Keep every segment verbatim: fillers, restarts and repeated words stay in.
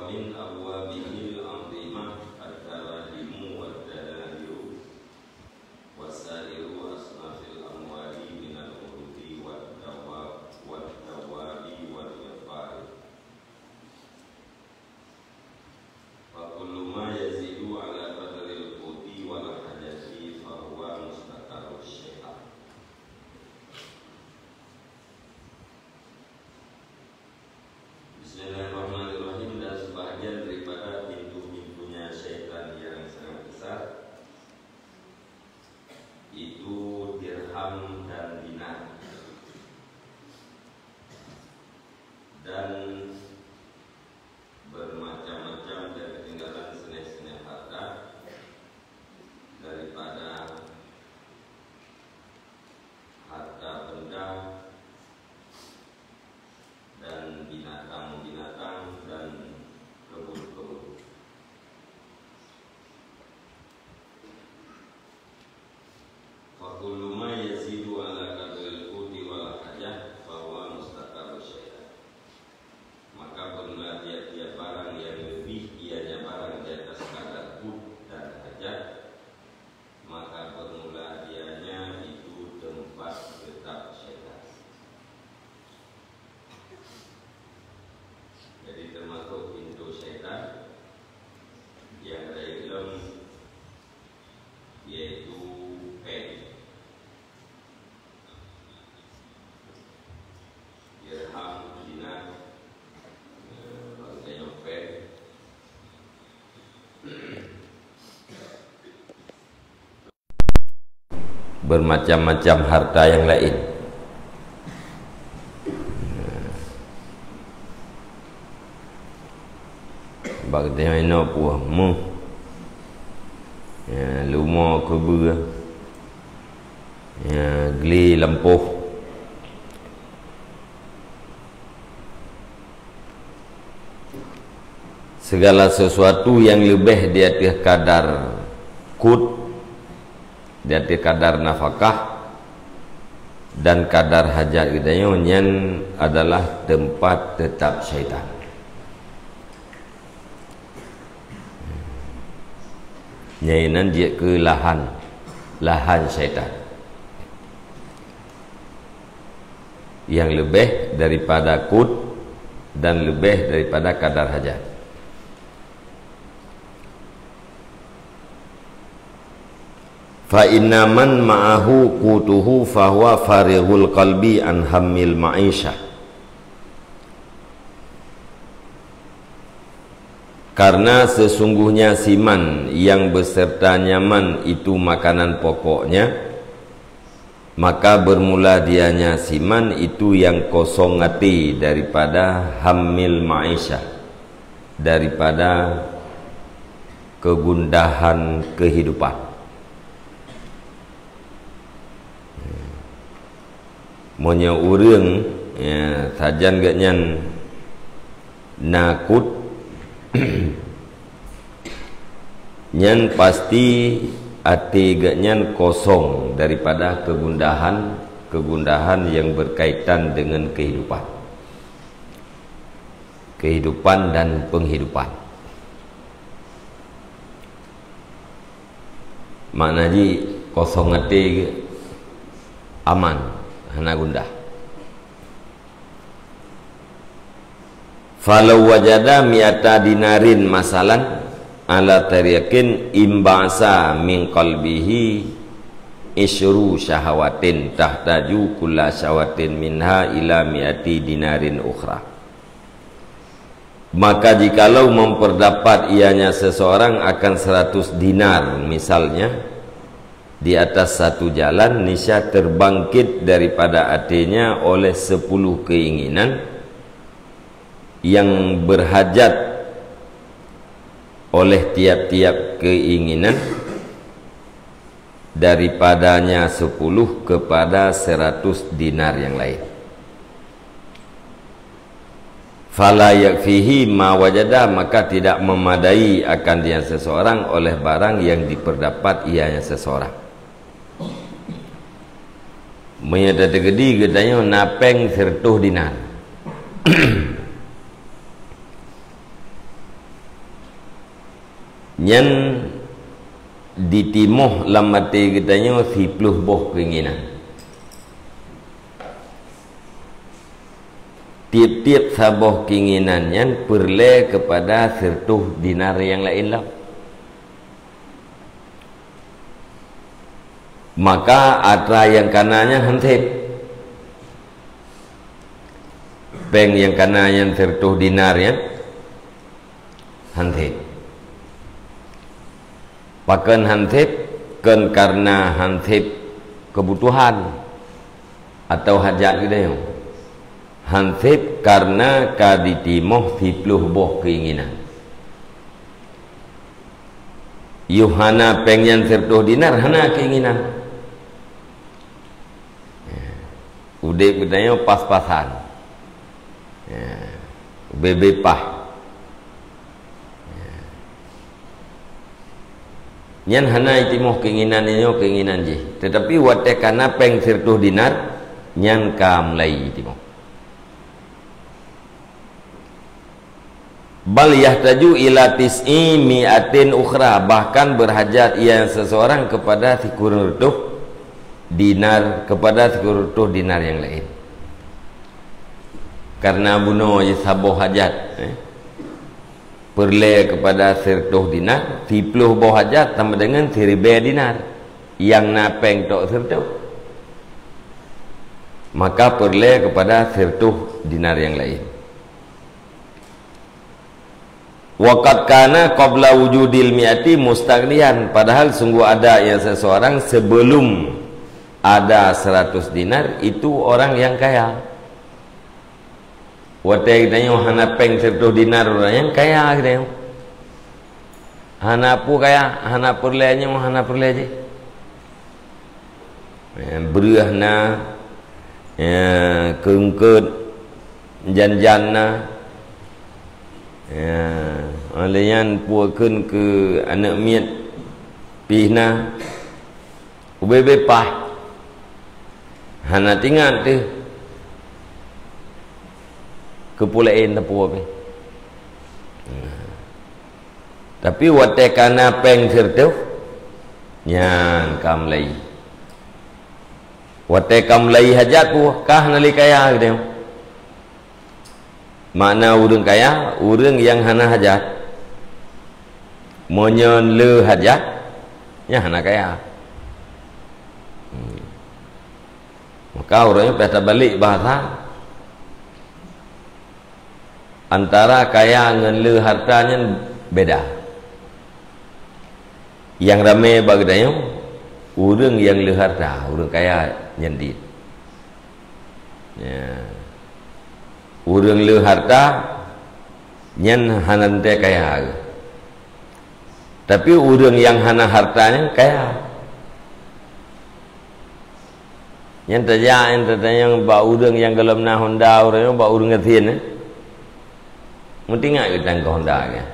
Min abwabihil azimah at-tarahimu wat-tanahiyu wa sa'iru asnafil amwali minal urudi wad dawa-, wad dawabi wal wafari. Fa kullu ma yazidu ala qadril quti wal hajati fa huwa mustaqarru syaitan. Bismillahirrahmanirrahim. Dan sebahagian daripada pintu-pintunya syaitan yang sangat besar, itu dirham dan dinar, dan bermacam-macam dan ketinggalan senéh-senéh harta, daripada harta benda dan binatang-binatang dan kebun-kebun. Fa kullu ma yazidu ala qadril quti wal hajah fa huwa mustaqarru syaitan. Maka bermula tiap-tiap barang yang lebih ianya barang di atas kadar qut dan hajat, maka bermula dianya itu tempat tetap syaitan. Jadi termasuk pintu syaitan yang ada di dalam, yaitu pen. Dirham, dinar, eh, bagi tanyoe pen. Bermacam-macam harta yang lain. Bak tanyoe inoe puih meuh. Ya, lumo keubeue. Ya, gle lampôh. Segala sesuatu yang leubeh di ateueh kadar qut, di ateueh kadar nafakah dan kadar hajat geutanyoe, nyan adalah teumpat teutap syaitan. Nyan inan jeuet keu lahan, lahan syaitan. Yang leubeh daripada qut dan leubeh daripada kadar hajat. Fa inna man ma'ahu qutuhu fahuwa farighul qalbi an hammil ma'isyah. Karena sesungguhnya siman yang beserta nyaman itu makanan pokoknya, maka bermula dianya siman itu yang kosong até daripada hammil ma'isyah, daripada kegundahan kehidupan. Meunyoe ureuëng, ya, sajan geuhnyan na qut, nyan pasti até geuhnyan kosong daripada kegundahan, kegundahan yang berkaitan dengan kehidupan. Kehidupan dan penghidupan. Makna jih kosong até, aman, hana gundah. Falau wajada mi'ata dinarin masalan ala tariqin imba'asa min qalbihi isyru syahawatin tahtaju kulla syahawatin minha ila mi'ati dinarin ukhra. Maka jikalau memperdapat ianya seseorang akan seratus dinar misalnya, di atas satu jalan, niscaya terbangkit daripada aténya oleh sepuluh keinginan yang berhajat oleh tiap-tiap keinginan daripadanya sepuluh kepada seratus dinar yang lain. Fala yakfihi ma wajada, maka tidak memadai akan dia seseorang oleh barang yang diperdapat ianya seseorang. Meunyoe teukeudi geutanyoe na péng seratus dinar. Nyan ditimoh lam até geutanyoe siploh boh keinginan. Tiep-tiep saboh keinginan nyan peureulée keupada siratoh dinar nyang laén lom. Maka atra nyang kana nyan han sép. Péng nyang kana nyan siratoh dinar nyan han sép. Pakon han sép? Kon kareuna han sép keubutuhan atawa hajat geutanyoe. Han sép kareuna ka ditimoh siploh boh keinginan. Yoh hana péng nyan siratoh dinar, hana keinginan. Udép geutanyoe pas-pasan. Ya. Ubé-bé paih. Ya. Nyan hana jitimoh keinginan nyoe, keinginan jih. Tetapi watée kana péng siratoh dinar, nyan ka mulai jitimoh. Bal yahtaju ila tis'i mi'atin ukhra, bahkan berhajat ia seseorang kepada sikureueng reutôh dinar, kepada sikureueng reutôh dinar nyang laén. Kareuna bunoe jih saboh hajat, eh, peureulée keupada siratoh dinar, siploh boh hajat sama deungon siribée dinar, nyang na péng tok siratoh. Maka peureulée keupada siratoh dinar nyang laén. Wa qad kana qabla wujudil mi'ati mustaghniyan, padahal sungguh ada ia seseorang sebelum ada seratus dinar itu orang yang kaya. Watée geutanyoe hana péng siratoh dinar, ureuëng nyang kaya geutanyoe. Hana peue kaya, hana peureulée nyoe, hana peureulée jih. Eh, breueh na, eh, keungkot jan-jan na. Eh, óh lheueh nyan peue kheun keu aneuëk miet pih na. Ubé-bé paih. Hana tingat teuh keu peue laén teupeu pih. Tapi watée kana péng siratoh, nyan ka mulai. Watée ka mulai hajat peue, ka hana lé kaya geutanyoe. Makna ureuëng kaya, ureuëng nyang hana hajat. Meunyoe le hajat, nyan hana kaya. Hmm. Maka ureuëng nyan payah tabalek bahasa. Antara kaya ngon le harta nyan beda. Nyang ramé bak geutanyoe, ureuëng nyang le harta, ureuëng kaya nyan dit. Ya. Ureuëng le harta, nyan hana teuntée kaya. Tapi ureuëng nyang hana harta nyan kaya. Nyan tajak, nyan tatanyong bak ureuëng nyang gohlom na honda, ureuëng nyan bak ureuëng gasien, eh. Meutingat geutanyoe keu honda nyan.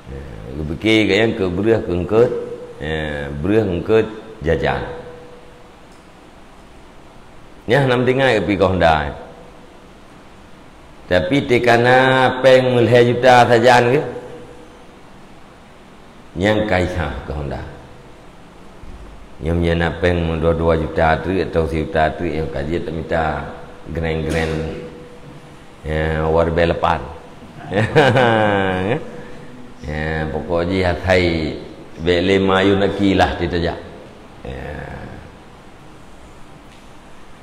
Ya, geupike geutanyoe keu breueh keungkot, ya, breueh keungkot jajan. Nyan hana meutingat geupi keu honda. Tapi teukana péng meulhée juta sajan geuh, nyan ka isah keu honda. Nyan meunyoe na péng meudua-dua juta treuk atau sijuta treuk, nyan ka jeuet mita grand-grand, ya, war bée lapan. Ya, pokok jih asai bék lé mayun aki lah teutajak. Ya.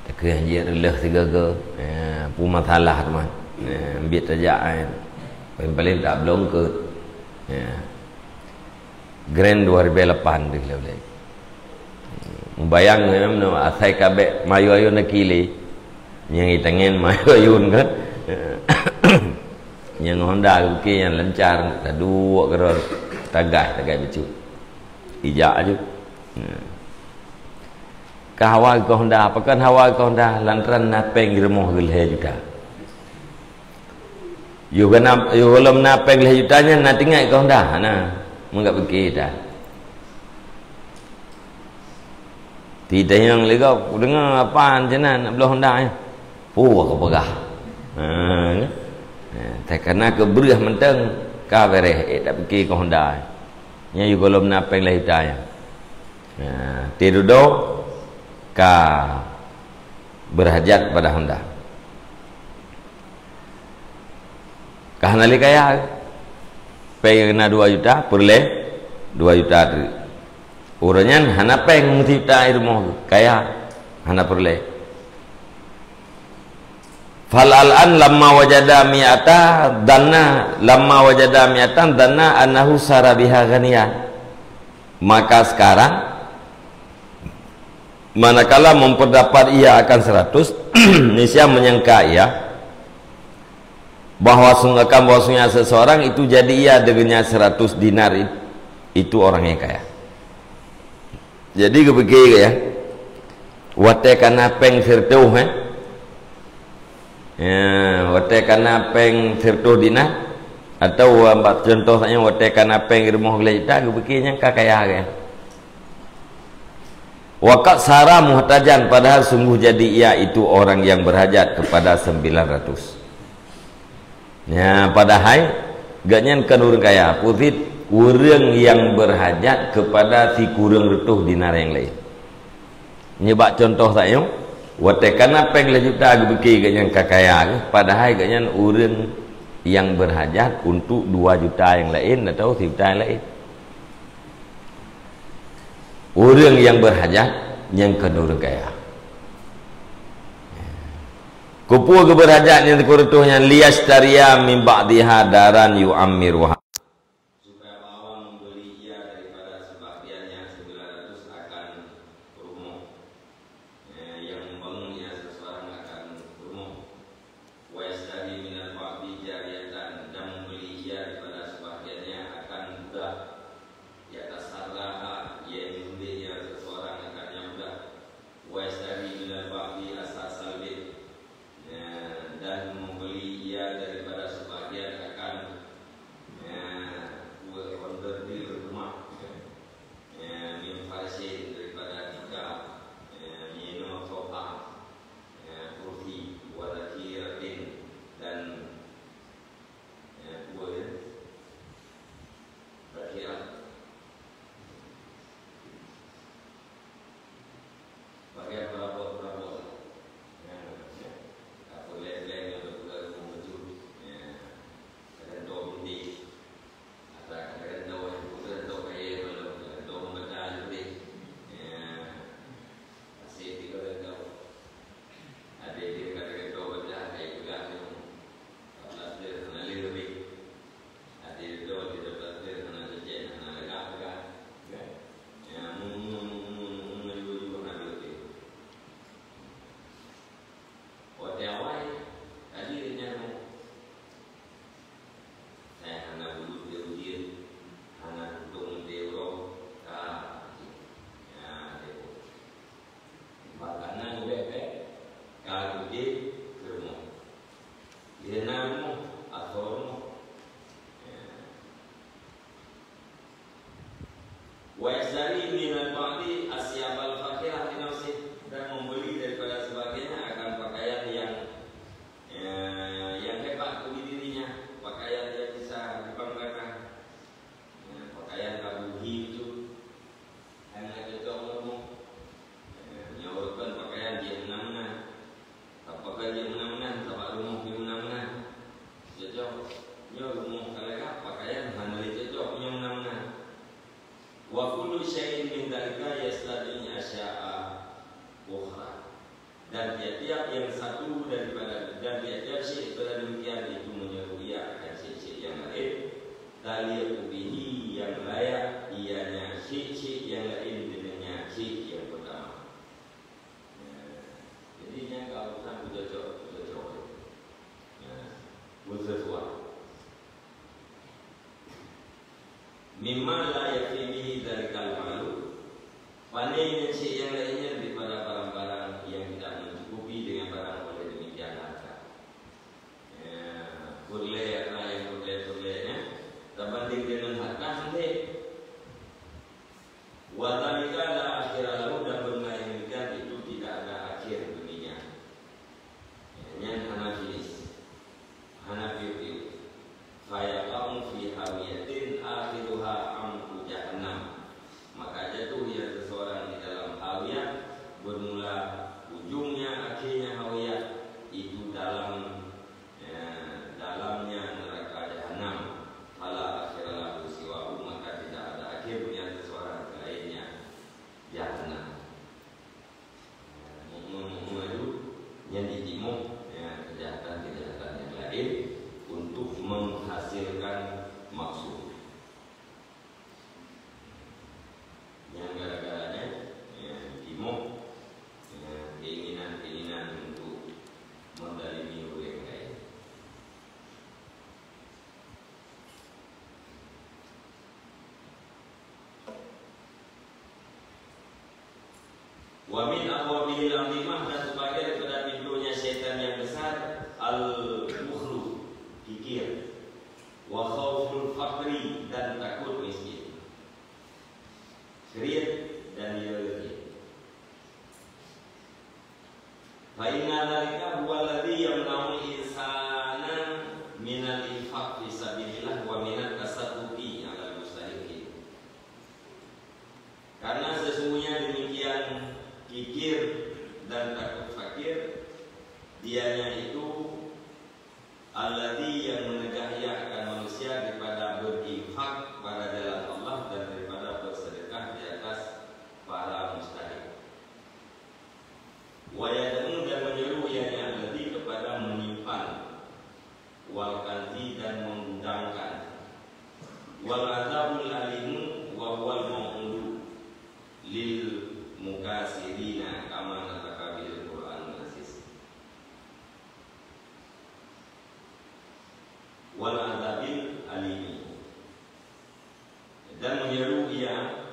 Takheun jeuet reuloh sigoe-goe, eh, peue masalah teuma. Eh, biet tajak, eh, paling-paling tak bloe keut. Eh, grand dua ribu lapan deh lé. Mubayang, eh, meunyoe asai ka bék mayun-mayun aki lé. Nyang itangen mayun-mayun kan. Nyang honda buki nyang lancar, taduek keudroe, tagah, tagah bacut. Ijak aju. Eh. Ka hawa keu honda, pakon hawa keu honda? Lantaran na péng di rumoh geulhée juta. Yoh ganam, yoh gohlom na péng lhée juta nyan na teuingat keu honda, hana. Meungat pike dah. Ti tanyong lé gob, kudeungoe apa sinan nak bloe honda nyan. Peue ka peugah? Ha, nyan. Ha, teukana keu breueh mantong. Ka beréh, eh, tak pikir keu Honda. Nyan yue gohlom na péng lhèe juta nyan. Nah, ti dudoe ka berhajat pada Honda. Ka hana lé kaya. Péng na dua juta, peureulèe dua juta treuk. Ureueng nyan hana péng meusijuta i rumoh, kaya, hana peureulèe. Fal al'an lamma wajada mi'ata dhanna, lamma wajada mi'atan dhanna annahu sara biha ghaniyan. Maka sekarang, manakala memperdapat ia akan seratus, niscaya menyangka ia bahwa sungguh akan bahwasanya seseorang itu jadi ia dengannya seratus dinar, itu orang yang kaya. Jadi geupikir ya, watèe ka na péng sireutoh, eh? Ya, watèe ka na péng sireutoh dinar, atau bak contoh saja watèe ka na péng rumoh gleh juta, geupikir nyan ka kaya, kan? Wa qad sara muhtajan, padahal sungguh jadi ia itu orang yang berhajat kepada sembilan ratus. Ya, padahai gobnyan kon ureueng kaya, pusit ureueng nyang berhajat kepada sikureueng reutôh dinar nyang laén. Nyoe bak contoh sayoe, watèe ka na péng lhèe juta geupike gobnyan ka kaya, padahai gobnyan ureueng nyang berhajat untuk dua juta nyang laén atau sijuta nyang laén. Ureueng nyang berhajat nyan kon ureueng kaya. Keupeue geubeurhajat nyang sikureueng reutôh nyan? Liyashtariya min ba'diha daran yu'ammiruha. Supaya Pak Awang membeli ia daripada sebahagiannya sembilan ratus akan rumoh. Eh, yang membangun ia seseorang akan rumoh. Wa yashtari minal ba'di jariyatan, dan membeli ia daripada sebahagiannya akan budak. Yatasarraha, ia menyembelih ia seseorang akan nyang budak. Wa yashtari minal ba'di asasal bait. Ya, dan membeli ia daripada sebahagian akan, ya, buat konvertir rumah. Ya, min farsyin, daripada tikar. Ya, min sofa. Ya, kursi. Wa dakiratin, dan, ya, buat, ya. Dakirah. Bagian perabot-perabot. Ya, ya. Dapur lem-lem yang berpegang rumah tu. Ya. Kadang dom di. Ada kadang dom, kadang dom kaya, kadang dom benda lebih. Ya. Asyik di kadang dom. Ada dia kadang dom benda kaya pegang tu. Plaster hana lé leubeh. Até dua kita plaster hana lecet, hana lagak peugah. Kan? Ya, mun, mun, mun, mun, mun, aju-aju hana leubeh. Watèe awai, tadi dia nyan. Saya hana bulu dia ujian, hana untung dia uroe. Ka, ya, dia pun. Makanan bèk-bèk ka geude keu rumoh. Di na rumoh, asoe rumoh. Ya. Wa yashtari minal ba'di asyabal fakhirah li nafsih, dan membeli daripada sebagainya akan pakaian yang, ya, yang hebat bagi dirinya, pakaian yang bisa dibanggakan. Ya, pakaian Abu Hi itu. Hana cocok ngon rumoh. Nyoe rukon pakaian jih meunan-meunan. Pakaian jih meunan-meunan, sabab rumoh pih meunan-meunan. Cocok. Nyoe rumoh ka lagak, pakaian hana lé cocok nyoe meunan-meunan. Wa kullu syai'in min dzalika yastad'i asya'a ukhra. Dan tiap-tiap yang satu daripada, dan tiap-tiap syik daripada demikian itu menyeru ia akan syik-syik yang lain, taliqu bihi, yang layak ianya syik-syik yang lain dengannya syik yang pertama. Ya. Jadi, nyan ka urusan beucocok-beucocok. Ya. Beusesuai. Mimma la yakfi bihi dzalikal malu, pane nyang syik nyang laén nyan daripada barang-barang yang tidak mencukupi dengan barang oleh demikian harta. Ya, peureulèe harta nyang peureulèe-peureulèe nyan terbanding dengan harta sendiri. Wa dzalika la akhira lahu, dan benda yang demikian itu tidak ada akhir baginya. Nyan hana finish. Hana piôh-piôh. Fayaqa'u fi untuk menghasilkan maksud. Nyang gara-gara nyan, nyang timoh, nyang keinginan-keinginan untuk mendalimi ureuëng laén. Wa min abwabihil azimah, dan sebagian daripada pintunya syaitan yang besar, al-bukhlu, kikir, wa khauful faqri, dan takut miskin. Kriet dan ya kriet. Fa inna dzalika huwa alladzi yamna'ul insana minal infaq fi sabilillah wa minat tasadduqi 'alal mustahiqin. Karena sesungguhnya demikian kikir dan takut fakir, dianya itu alladzi, yang menegah ia akan manusia daripada berinfak pada jalan Allah dan daripada bersedekah di atas para mustahik. Wa yad'u, dan menyeru ianya alladzi kepada menyimpan, wal kanzi, dan menggudangkan, wal azabul alimu wa huwal mau'udu lil mukasirina kama nataqa bihil Qur'anul Aziz. Wal azabil alimi. Dan menyeru ia,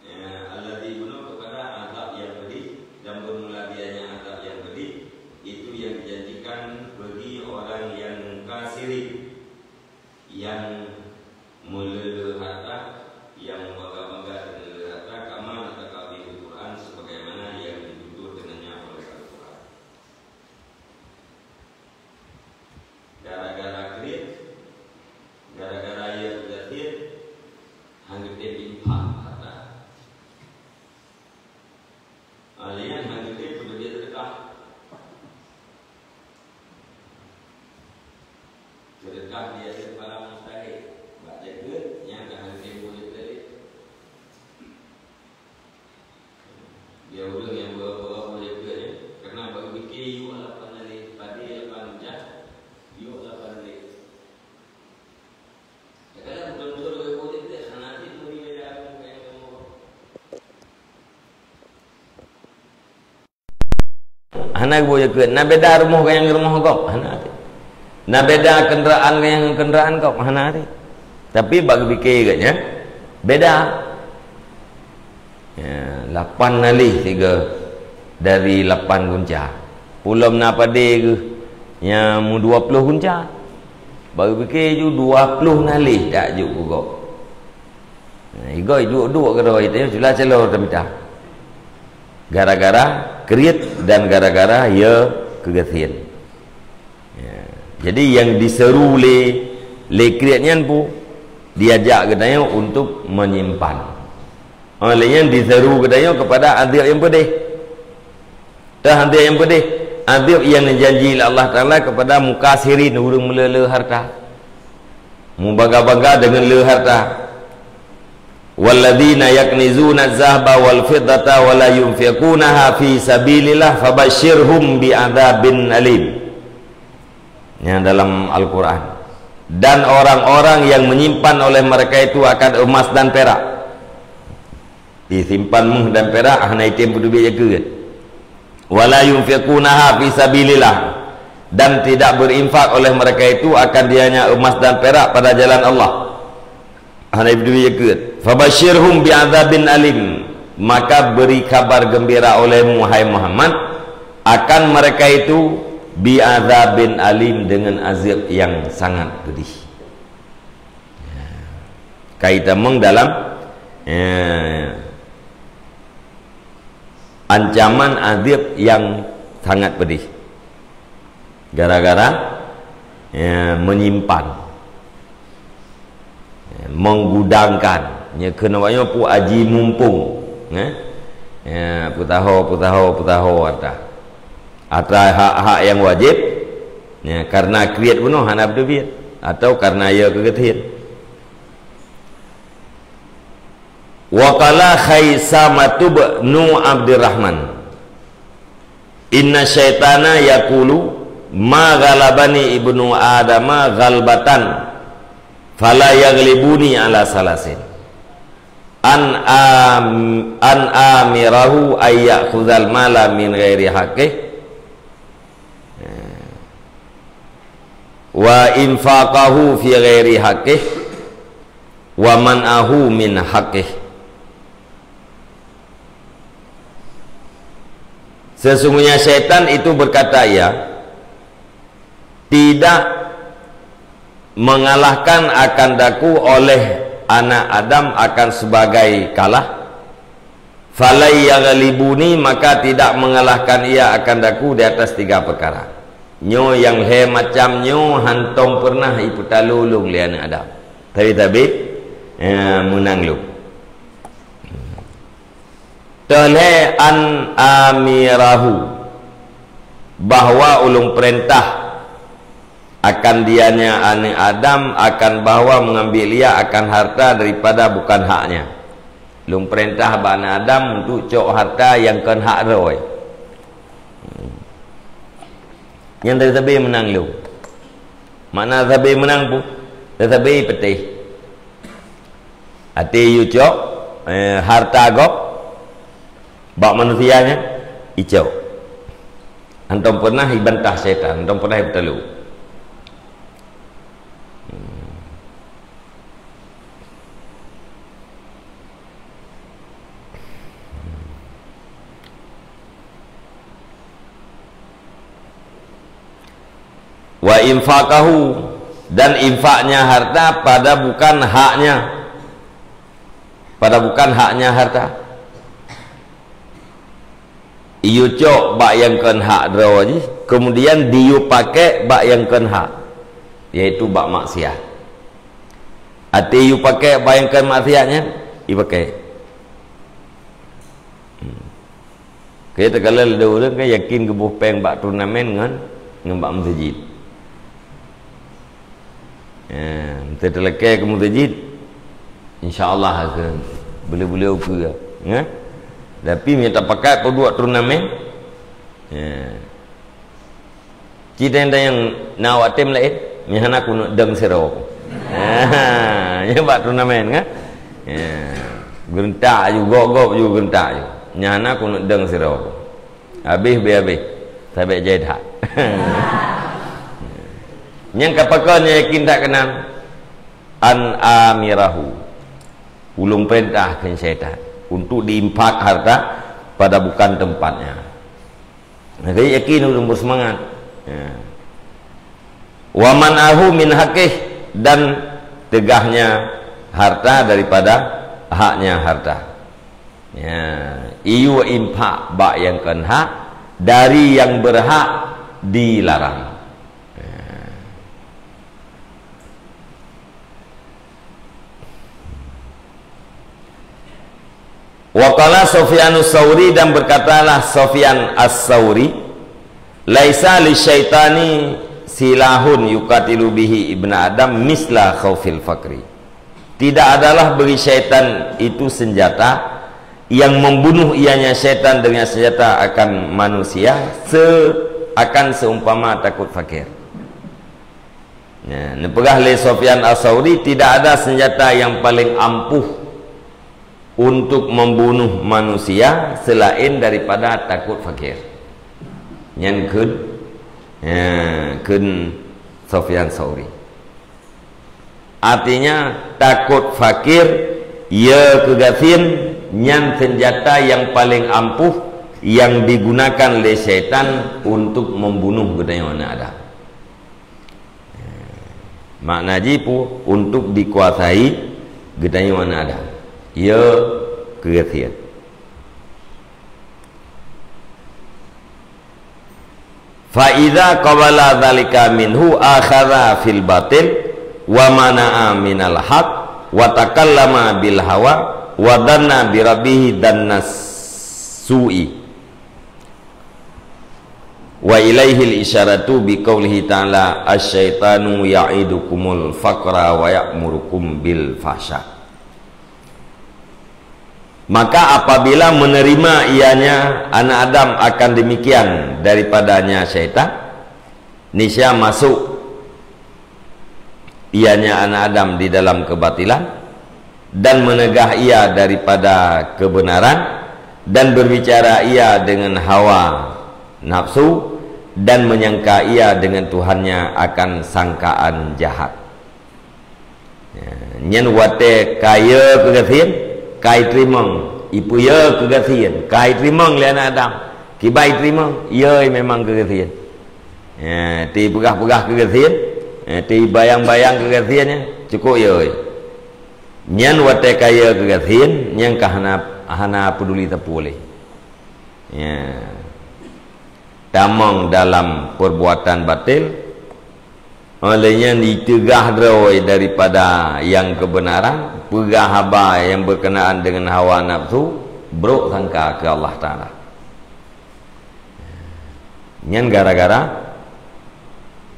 ya, alladzi bunoe kepada azab yang pedih, dan bermula dianya azab yang pedih, itu yang dijanjikan bagi orang yang mukasirin, yang meulele harta, yang bangga-bangga dengan lele harta, kama nataqa bihil Qur'an, sebagaimana yang ditutur dengannya oleh Al-Qur'an. Gara-gara kriet, gara-gara ya kriet, hana geutem infak harta. Alian hana geutem peudeuh seudeukah. Seudeukah di ateueh para mustahik. Bak jakeut nyang ka hana geutem buet tadi. Dia ureuëng nyang beu-beu jakeut nyan, karena bak pike yue lapan naleh padé lapan jah, yue lapan naleh. Kadang-kadang beutôi-beutôi lagée ureuëng jakeut hana cit meuri beda ureuëng nyang kamoe. Hana geuboh jakeut. Na beda rumoh ngon nyang rumoh gob? Hana teuh. Na beda kenderaan ngon nyang kenderaan gob? Hana teuh. Tapi bak geupike geuh nyan, beda. Ya, lapan naleh sigoe dari lapan gunca. Ulom na padé geuh nyang meudua ploh gunca. Bak geupike ju dua ploh naleh dak jok keu gob. Nah, igoe duek-duek keudroe itu, ya, cula celo tamita. Gara-gara kriet dan gara-gara ya keugasien. Ya. Jadi yang diseru lé, lé kriet nyan pu diajak geutanyoe untuk menyimpan. Oleh nyan diseru geutanyoe kepada adab yang pedih. Teuh adab nyang peudeh, adab nyang neujanji lé Allah Taala keupada mukasirin, ureuëng meuleu-leu harta, mubangga-bangga deungon leu harta. Walladzina yaknizuna adz-dzahaba wal fiddata wa la yunfiqunaha fi sabilillah fabasyirhum bi'adzabin alim. Nyang dalam Al-Quran. Dan orang-orang yang menyimpan oleh mereka itu akan emas dan perak. Disimpan méuh dan perak, hana item peuteubiet jakeut. Wala yunfiqunaha fi sabilillah, dan tidak berinfak oleh mereka itu akan dianya emas dan perak pada jalan Allah, hana item peuteubiet jakeut. Fabasyirhum bi'adzabin alim, maka beri kabar gembira olehmu, hai Muhammad, akan mereka itu bi'adzabin alim, dengan azab yang sangat pedih. Ka itamong dalam, eh, ancaman azab yang sangat pedih. Gara-gara, eh, menyimpan, eh, menggudangkan. Nyoe keunoe nyoe pu aji mumpung, eh? Ya, putaho, putaho, putaho harta. Atra hak-hak nyang wajéb, ya, karena kriet bunoe hana beuteubiet, atau karena ya keugeuthiet. Wa qala Khaisamatu bnu Abdirrahman, "Inna syaitana yaqulu "Ma ghalabani ibnu Adama ghalbatan, fala yaghlibuni ala salasin. An am-, an amirahu ay ya'khudhal mala min ghairi haqqih, wa infaqahu fi ghairi haqqih, wa man'ahu min haqqih." Sesungguhnya syaitan itu berkata ia, tidak mengalahkan akan daku oleh anak Adam akan sebagai kalah, falai yaghlibuni, maka tidak mengalahkan ia akan daku di atas tiga perkara. Nyoe nyang lhée macam nyoe hantom pernah ipeutalo lôn lé anak Adam. Tapi-tapi, eh, menang lôn. Teuh lhée an amirahu, bahwa ulôn peurintah akan dianya aneuk Adam akan bahwa mengambil ia akan harta daripada bukan haknya. Lôn peurintah bak aneuk Adam untuk cok harta nyang kon hak droe. Nyan teuh sabe menang lôn. Makna sabe menang pu, teuh sabe peuteh. Até yue cok, eh, harta gob bak manusia nyan, icok. Hantom pernah ibantah syaitan, hantom pernah ipeutalo. Wa infaqahu, dan infaknya harta pada bukan haknya, pada bukan haknya harta. Iyue cok bak nyang kon hak droe jih, kemudian diyue pakai bak nyang kon hak, yaitu bak maksiat. Até yue pakai bak nyang kon maksiat nyan, iyue pakai. Hmm. Oke, takalon lé ureuëng kan yakin geuboh péng bak turnamen ngon, ngon bak meuseujid. Ya, meuteulakée keu meuseujid, insya Allah akan beuleue-beuleue ukeue, ya. Tapi meunyo tapakat peuduek turnamen, ya. Ci tanyong na awak tem laén, nyan hana keuneuk deng sidroe. Ha, nyan bak turnamen, kan? Ya. Geurentak ju, gob-gob ju geurentak ju. Nyan hana keuneuk deng sidroe. Habéh beu habéh. Sabé jai that. Nyang ka pakon nyang yakin that keunan, an amirahu. Ulôn peurintah kheun syaitan untuk diinfak harta pada bukan tempatnya. Nah, jadi yakin ulôn beuseumangat. Ya. Wa man'ahu min haqqih, dan teugahnya harta daripada haknya harta. Ya, iyue infak bak nyang kon hak, dari nyang beurhak dilarang. Ya. Wa qala Sufyanus Sauri, dan berkatalah Sufyan As-Sauri, "Laisa lisyaitani silahun yuqatilu bihi ibna Adam misla khaufil fakri." Tidak adalah bagi syaitan itu senjata yang membunuh ianya syaitan dengan senjata akan manusia se-, akan seumpama takut fakir. Nah, neupeugah lé Sufyan As-Sauri, tidak ada senjata yang paling ampuh untuk membunuh manusia selain daripada takut fakir. Nyan kheun, ya, kheun Sufyan Sauri. Artinya, takut fakir, ya keugasien, nyan senjata yang paling ampuh yang digunakan lé syaitan untuk membunuh geutanyoe aneuk Adam. Makna jih pu, untuk dikuasai geutanyoe aneuk Adam. Ya keugasien. Fa idza qabala dzalika minhu akhadha fil batil wa mana'a minal haq wa takallama bil hawa wa dhanna bi rabbihi dhanna su'i. Wa ilaihil isyaratu bi qaulihi ta'ala, "Asyaitanu ya'idukumul faqra wa ya'murukum bil fahsya." Maka apabila menerima ianya anak Adam akan demikian daripadanya syaitan, Niscaya masuk ianya anak Adam di dalam kebatilan, dan menegah ia daripada kebenaran, dan berbicara ia dengan hawa nafsu, dan menyangka ia dengan Tuhannya akan sangkaan jahat. Ya, nyan watée ka yö keu gasien, ka iteurimong, ipeuyö keu gasien, ka iteurimong lé anak Adam. Kiban iteurimong, yö memang keu gasien. Ya, ti peugah-peugah keu gasien, ya, ti bayang-bayang keu gasien, ya, cukup yö. Nyan watée ka yö keu gasien, nyan ka hana, hana peduli sapeue lé. Ya. Tamong dalam perbuatan batil, oleh nyan diteugah droe daripada yang kebenaran, peugah haba yang berkenaan dengan hawa nafsu, brok sangka keu Allah Taala. Nyan gara-gara,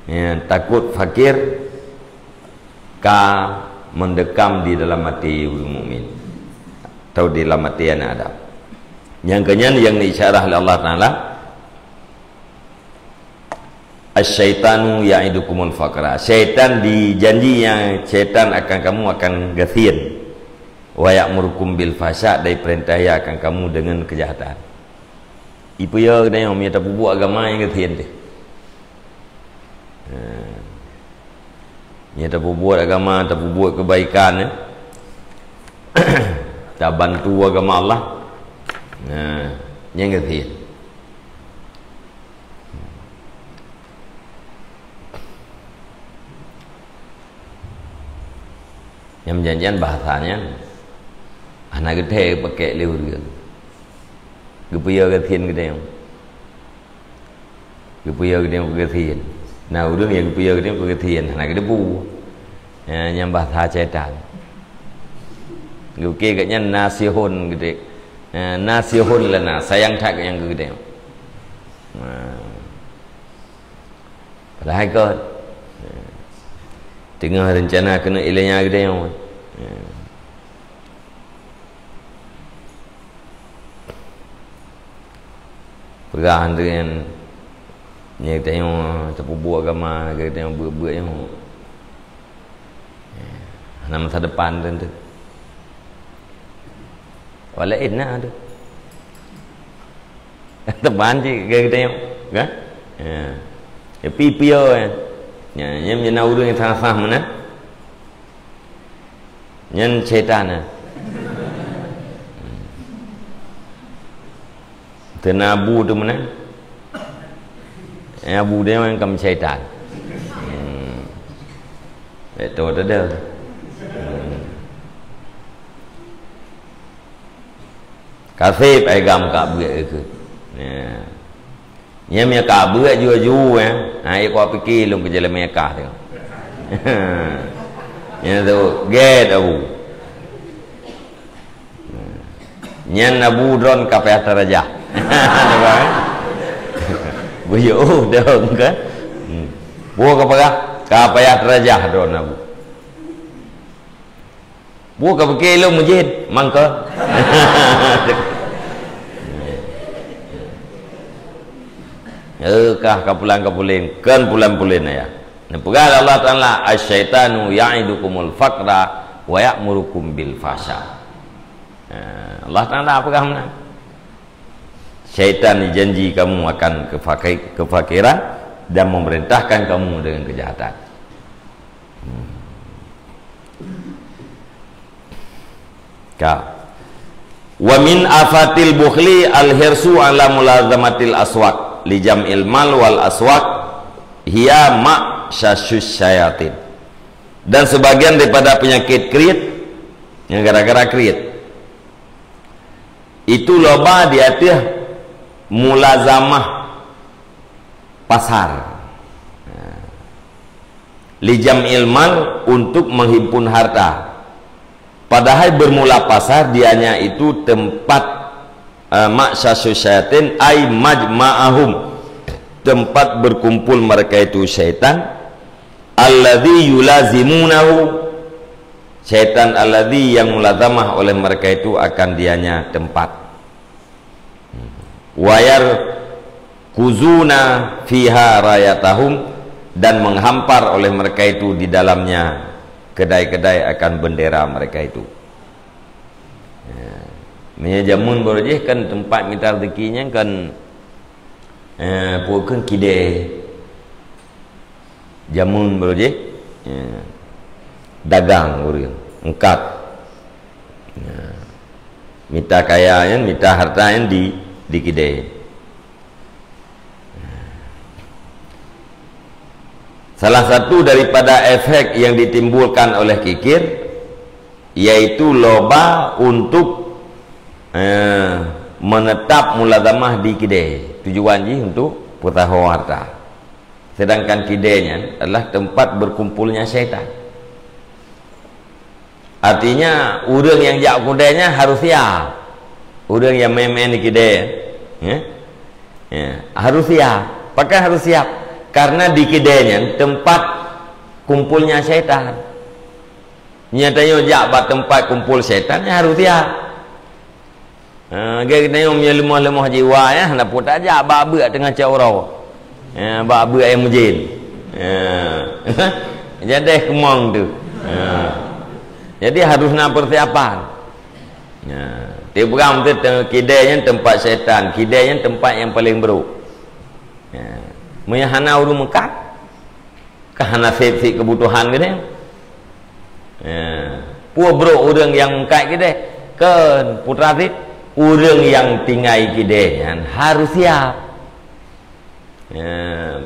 ya, takut fakir ka mendekam di dalam até ureuëng mukmin atau di dalam até anak Adam. Nyang keunyan yang diisyarah oleh Allah Taala, "Asyaitanu ya'idukumul faqra." Syaitan dijanji, yang syaitan akan kamu akan gasien. "Wa ya'murukum bil fahsya," dan perintah ia akan kamu dengan kejahatan. Ipeuyö geutanyoe meunyo tapeubuet agama nyang gasien teuh. Ha. Meunyo tapeubuet agama, tapeubuet kebaikan, eh. Tabantu agama Allah. Nah, nyang gasien. Nyang janjian bahasa nyan hana geuthèe pakèk lé ureuëng. Geupeuyö gasien geutanyoe. Geupeuyö geutanyoe keu gasien. Na ureuëng nyang geupeuyö geutanyoe keu gasien, hana geuteupeue. Ya, nyang bahasa syaitan. Geuke geuhnyan nasihun geude. Ya, nasihun lana, sayang that geuhnyan keu geutanyoe. Nah. Padahai kon. Teungoh reuncana keuneuk ilèe nyan geutanyoe. Peugah nyan, nyan geutanyoe tapeubuet agama, geutanyoe beuet-beuet nyoe. Hana masa depan teuntèe. Walaén na tu. Teban cit geutanyoe, kan? Ya. Tapi piôh, ya. Ya, nyan, nyan na ureuëng nyang salah-salah meunan. Nyan syaitan, ya. Teuna abu tu meunan. Eh, abu dia memang kam syaitan. Hmm. Betul tu dah. Hmm. Kaseb ai gam ka beuet ke. Ya. Nyan meunyo ka beuet ju-ju, eh. Ha, ikwa pike lôn keu jalan Mekah tu. Nyan tu, gét abu. Nyan abu droen ka payah tarajah. Buyuh dong kan. Hmm. Bua ka payah, ka payah tarajah droen abu. Bua ka pike lôn mujid, mangka. Eh, kah ka pulan ka pulen, kan pulan-pulen ya. Neupeugah lé Allah Taala, "Asyaitanu ya'idukumul faqra wa ya'murukum bil fahsya." Nah, Allah Taala peugah meunan. Syaitan janji kamu akan kefaki-, kefakiran dan memerintahkan kamu dengan kejahatan. Hmm. Ka. Wa min afatil bukhli al-hirsu ala mulazamatil aswaq li jam'il mal wal aswaq hiya ma'syasyus syayatin. Dan sebagian daripada penyakit kriet, nyang gara-gara kriet, itu loba di ateueh mulazamah pasar. Li jam'il mal, untuk menghimpun harta. Padahai bermula pasar dianya itu tempat, eh, ma'syasyus syayatin, ai majma'ahum, tempat berkumpul mereka itu syaitan, alladzi yulazimunahu, syaitan alladzi yang mulazamah oleh mereka itu akan dianya tempat. Wa yarkuzuna fiha rayatahum, Dan menghampar oleh mereka itu di dalamnya kedai-kedai akan bendera mereka itu. Ya. Meunyoe jameun baroe jih kan teumpat mita rezeki nyan kan, eh, peue kheun kidée. Jameun baroe jih, ya. Dagang ureuëng, meukat. Ya. Mita kaya nyan, mita harta nyan di, di kidée. Salah satu daripada efek yang ditimbulkan oleh kikir, yaitu loba untuk, eh, menetap mulazamah di kidée. Tujuan jih untuk peutaho harta. Sedangkan kidée nyan adalah tempat berkumpulnya syaitan. Artinya, ureuëng nyang jak u kidée nyan harus siap. Ureuëng nyang maén-maén di kidée, ya, ya, harus siap. Pakon harus siap? Karena di kidée nyan tempat kumpulnya syaitan. Nyan tanyoe jak bak tempat kumpul syaitan, nyan harus siap. Ha, lagée geutanyoe meunyoe leumoh-leumoh jiwa, ya, hana peue tajak bak beuet teungoh cot uroe. Ya, bak beuet nyang meujén. Ya. Jadeh keumong tu. Ya. Jadi harus na persiapan. Ya. Tiep peugah beutôi kidée nyan tempat syaitan, kidée nyan tempat nyang paleng brok. Ya. Meunyoe hana ureuëng meukat, ka hana sép-sép keubutuhan geude. Ya. Peue brok ureuëng nyang meukat kidée? Kheun, putra sit, ureuëng nyang tinggai kidée nyan harus siap. Ya.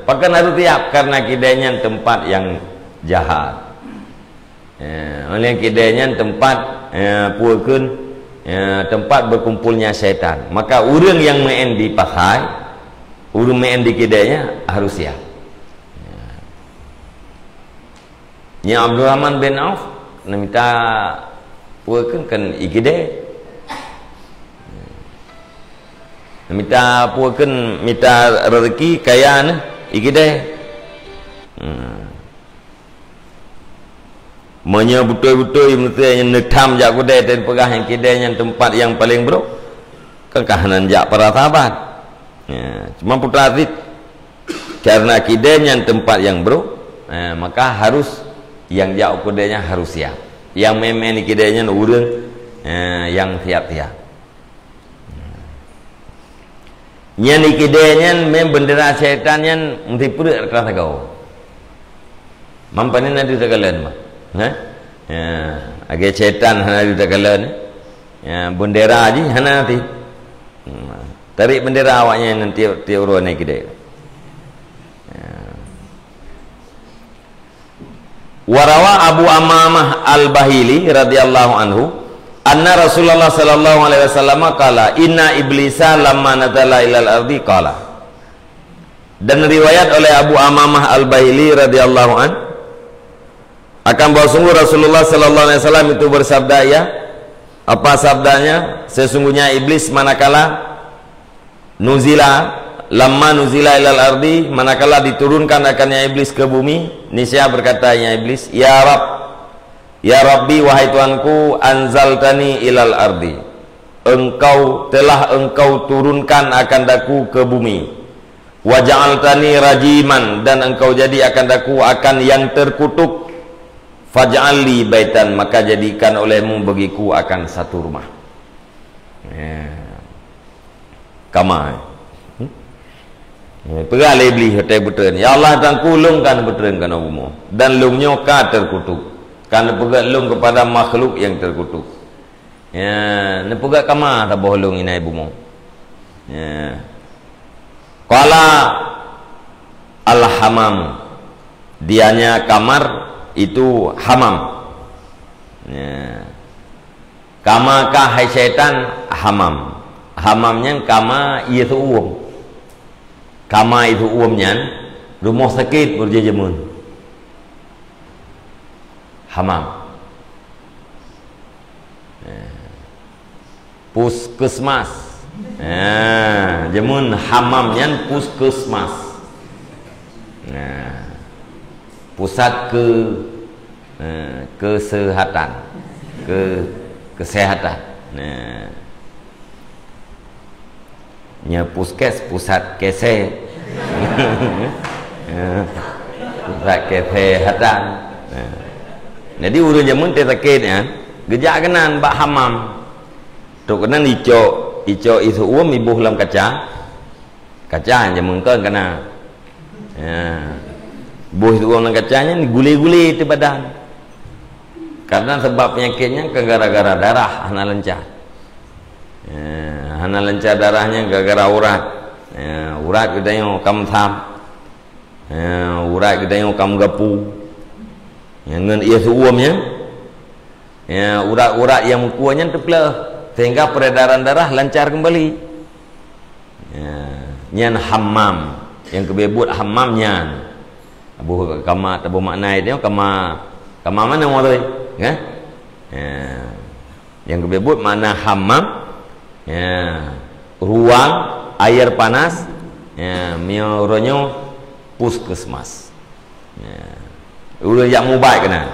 Pakon harus siap? Karena kidée nyan tempat nyang jahat. Ya. Oleh kidée nyan tempat, ya, peue kheun, ya, tempat berkumpulnya syaitan. Maka ureuëng nyang maén di pasai, ureuëng maén di kidée nyan harus siap. Ya. Nyan Abdurrahman bin Auf, na mita peue kheun, kheun i kidée. Na mita peue kheun, mita rezeki kaya nyan i kidée. Hmm. Meunyoe beutôi-beutôi meusé nyang neutham jak kidée dan peugah nyang kidée nyan tempat nyang paleng brok, kan ka hana jak para sahabat. Ya, cuma putra sit, karena kidée nyan tempat nyang brok, eh, maka harus nyang jak u kidée nyan harus siap. Nyang maén-maén di kidée nyan ureuëng, eh, nyang siap-siap. Nyan di kidée nyan mé bendera syaitan nyan meusipreuk rata sagoe. Mam panen na deuh takalon mah. Hah? Ya, lagée syaitan hana deuh takalon. Ya, bendera jih hana ti. Hmm. Tarék bendera awaknyan ngon tiep, tiep uroe na kidée. Ya. Wa rawa Abu Amamah Al-Bahili radhiyallahu anhu, anna Rasulullah sallallahu alaihi wasallam qala, "Inna iblisa lamma nazala ilal ardi qala." Dan riwayat oleh Abu Amamah Al-Bahili radhiyallahu an, akan bahwa sungguh Rasulullah sallallahu alaihi wasallam itu bersabda, ya, apa sabdanya? Sesungguhnya iblis manakala nuzila, lamma nuzila ilal ardi, manakala diturunkan akannya iblis ke bumi, niscaya berkata ia iblis, "Ya Rabb, ya Rabbi, wahai Tuhanku, anzaltani ilal ardi. Engkau, telah Engkau turunkan akan daku ke bumi. Wa ja'altani rajiman, dan Engkau jadikan daku akan yang terkutuk. Faj'al li baitan, maka jadikan olehmu bagiku akan satu rumah." Ya. Kama. Hmm? Ya, peugah lé Iblih watée beutreun, "Ya Allah, Tuhanku, lôn ka neubeutreun keunoe bumoe, dan lôn nyoe ka terkutuk. Ka neupeugét lôn kepada makhluk yang terkutuk. Ya, neupeugét kama saboh lôn inan bumoe." Ya. Qala al-hamam. Dianya kamar itu hamam. Ya. Kama ka hai syaitan hamam. Hamam nyan kama ié seuuem. Kama ié seuuem nyan rumoh sakét beureujajeuen. Hamam. Ya. Puskesmas. Nah, jameun hamam nyan puskesmas. Nah. Pusat ke, eh, kesehatan. Ke, kesehatan. Nah. Nya puskes, pusat kese. Ya. Sakét hatan. Nah. Jadi ureuëng jameun teuh sakét nyan, geujak keunan bak hamam. Trok keunan icok, icok ié seu-uem iboh lam kaca. Kaca nyang meungkon kana. Ya. Boh itu lam kaca nyan gule-gule di badan. Karena sebab penyakitnya kan gara-gara darah hana lancar. Ya, hana lancar darahnya gara-gara urat. Ya, urat geutanyoe ka meusam. Ya, urat geutanyoe ka meugapu. Ya, ngon ié seu-uem nyan. Ya, urat-urat nyang meukeue nyan teupleuh, sehingga peredaran darah lancar kembali. Ya, nyan hamam. Nyang keubeuet hamam nyan. Abu kama, tabu makna itu kama, kama mana murid? Ya? Ya. Nyang keubeuet makna hamam. Ya. Ruang air panas. Ya, mio ronyo puskesmas. Ya. Ureuëng jak mubat keunan.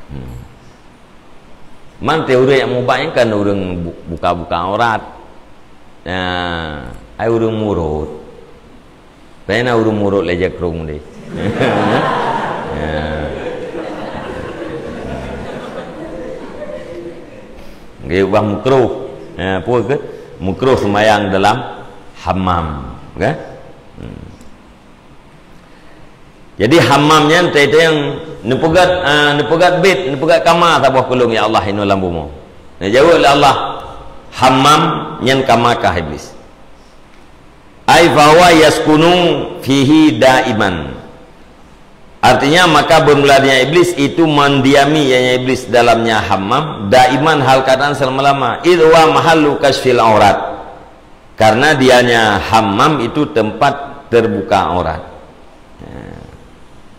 Hmm. Manté ureuëng nyang mubat nyan kan ureuëng bu-, buka-buka aurat. Nah, ai ureuëng murot. Pena ureuëng murot lé jakrong deh. Ya. Nggih, ubah mukruh. Ya, apa ke? Mukruh sembahyang dalam hamam, kan? Hmm. Jadi hamam nyan teuntang neupeugét, ah, neupeugét bit, neupeugét kama saboh keu lôn, ya Allah, inoe lam bumoe. Neujaweueb lé Allah, hamam nyan kama kah Iblis. Ai fahuwa yaskunu fihi daiman. Artinya, maka bermulanya Iblis itu mendiami, ianya Iblis, dalamnya hamam, daiman, hal keadaan selama-lama. Idh huwa mahallu kasyfil aurat. Karena dianya hamam itu tempat terbuka aurat. Ya.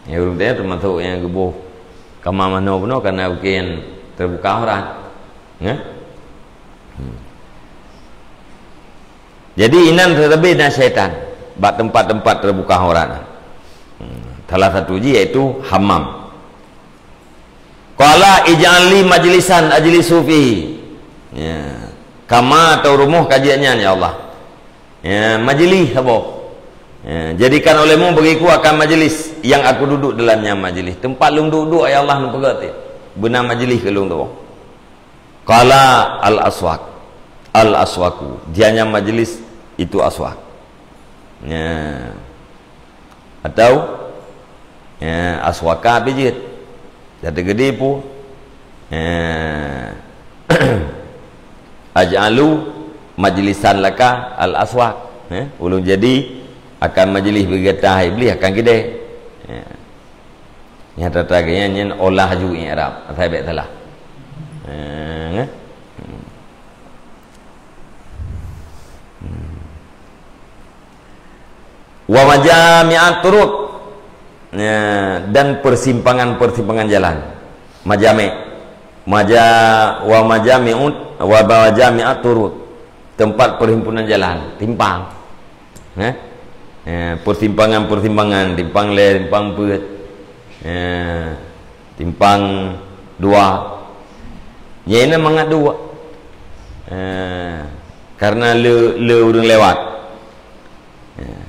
Ya, ureuëng nyan teumasok nyang geuboh kama manoe bunoe karena bukon terbuka aurat. Ya? Hmm. Jadi, inan teutabeh na syaitan bak tempat-tempat terbuka aurat. Hmm. Salah satu jih yaitu hamam. Qala ij'al li majlisan ajlisu fihi. Ya. Kama atau rumoh kajian nyan, ya Allah. Ya, majlis saboh. Ya, jadikan olehmu bagiku akan majlis yang aku duduk dalamnya majlis. Tempat lôn duduk, ya Allah, neupeugét. Beuna majlis keu lôn tu. Qala al-aswaq. Al-aswaku. Dianya majlis itu aswak. Ya. Atau, ya, aswaka pih jeuet. Jadi gede pu. Ya. Aj'alu majlisan laka al-aswak. Ya. Ulun jadi akan majlis bagi gata hai Iblis akan gede. Ya. Nyata-nyata gaya nyan olah ju i'rab. Asai bek salah. Eh, eh. Hmm. Wa majami'at turuq. Ya, dan persimpangan-persimpangan jalan. Majami'. Maja-, wa majami'ut, wa majami'at turuq. Tempat perhimpunan jalan, timpang. Eh? Eh, persimpangan-persimpangan, timpang lhèe, timpang peuet. Eh, timpang dua. Nyan na mangat dua. Eh, karena le, le ureuëng lewat. Eh,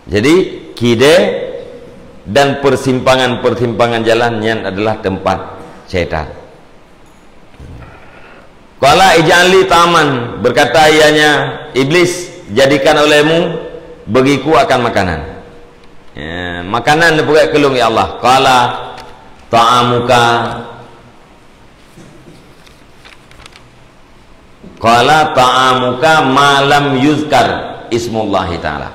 jadi, kidée dan persimpangan-persimpangan jalan nyan adalah tempat syaitan. Qala ij'al li ta'aman, berkata ianya Iblis, jadikan olehmu bagiku akan makanan. Ya, makanan neupeugét keu lôn, ya Allah. Qala ta'amuka, qala ta'amuka ma lam yuzkar ismullahi ta'ala.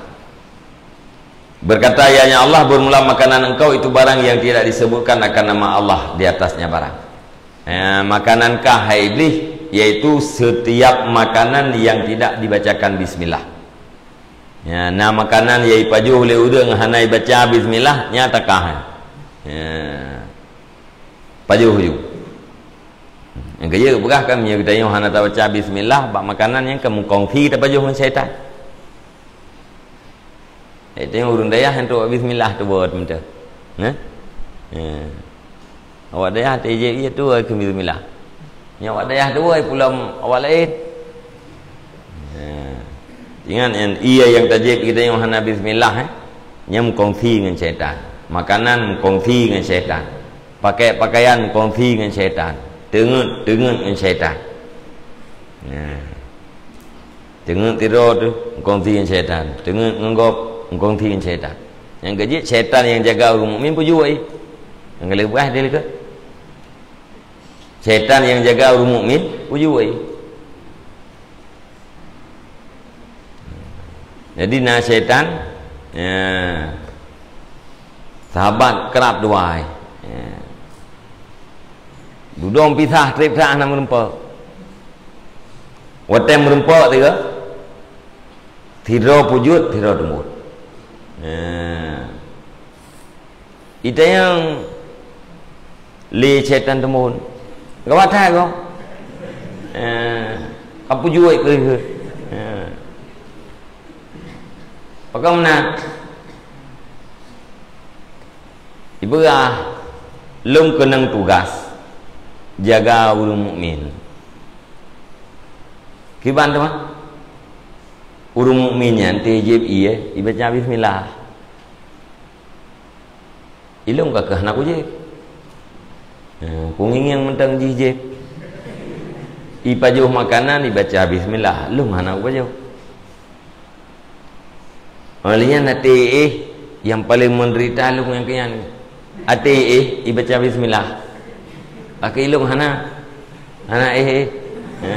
Berkata ianya Allah, bermula makanan engkau itu barang yang tidak disebutkan akan nama Allah di atasnya barang. Eh, makanan kah hai Iblis, yaitu setiap makanan yang tidak dibacakan bismillah. Ya, na makanan nyang ipajoh lé ureuëng hana ibaca bismillah, nyan takah. Ya. Pajoh ju. Nyang keu jeuet peugah kan, meunyoe geutanyoe hana tabaca bismillah, bak makanan nyan kan meukongsi tapajoh ngon syaitan. Eh, tengok ureuëng dayah nyang trok bismillah tu buat macam tu. Nah? Ya. Awak dayah tajép ié tu keu bismillah. Nyoe awak dayah tu ai pulang awak laén. Ya. Ingat nyan, ié nyang tajép geutanyoe hana bismillah, eh. Nyan meukongsi ngon syaitan. Makanan kongsi ngon syaitan. Pakai pakaian kongsi ngon syaitan. Teungeut, teungeut ngon syaitan. Nah. Teungeut tiroe teuh kongsi ngon syaitan. Teungeut ngon gob kongsi ngon syaitan. Nyang keujeuet syaitan nyang jaga ureuëng mukmin peujeuet. Nyang ka lheueh bah dileuka. Syaitan nyang jaga ureuëng mukmin peujeuet. Jadi na syaitan, ya, sahabat krab dua, ya. Dudoe pisah treb that hana meureumpok. Watée meureumpok tiga, tiroe peujeuet, tiroe teumbot. Ya. Itanyong lé syaitan teumbon. Gawat that kok. Eh, ka peujeuet keu lheueh. Eh. Pakon meunan? Ipeugah lôn keunong tugas jaga ureuëng mukmin. Kiban teuma? Ureuëng mukmin nyan teuh jieb ié, ibaca bismillah. Ilôn ka keuh hana kujieb. Eh, kungieng mantong jih jieb. Ipajoh makanan, ibaca bismillah. Lôn hana kupajoh. Oleh nyan até éh nyang paleng menderita lôn nyang keu nyan. Até éh ibaca bismillah. Pakai ilôn hana. Hana éh, éh. Ha.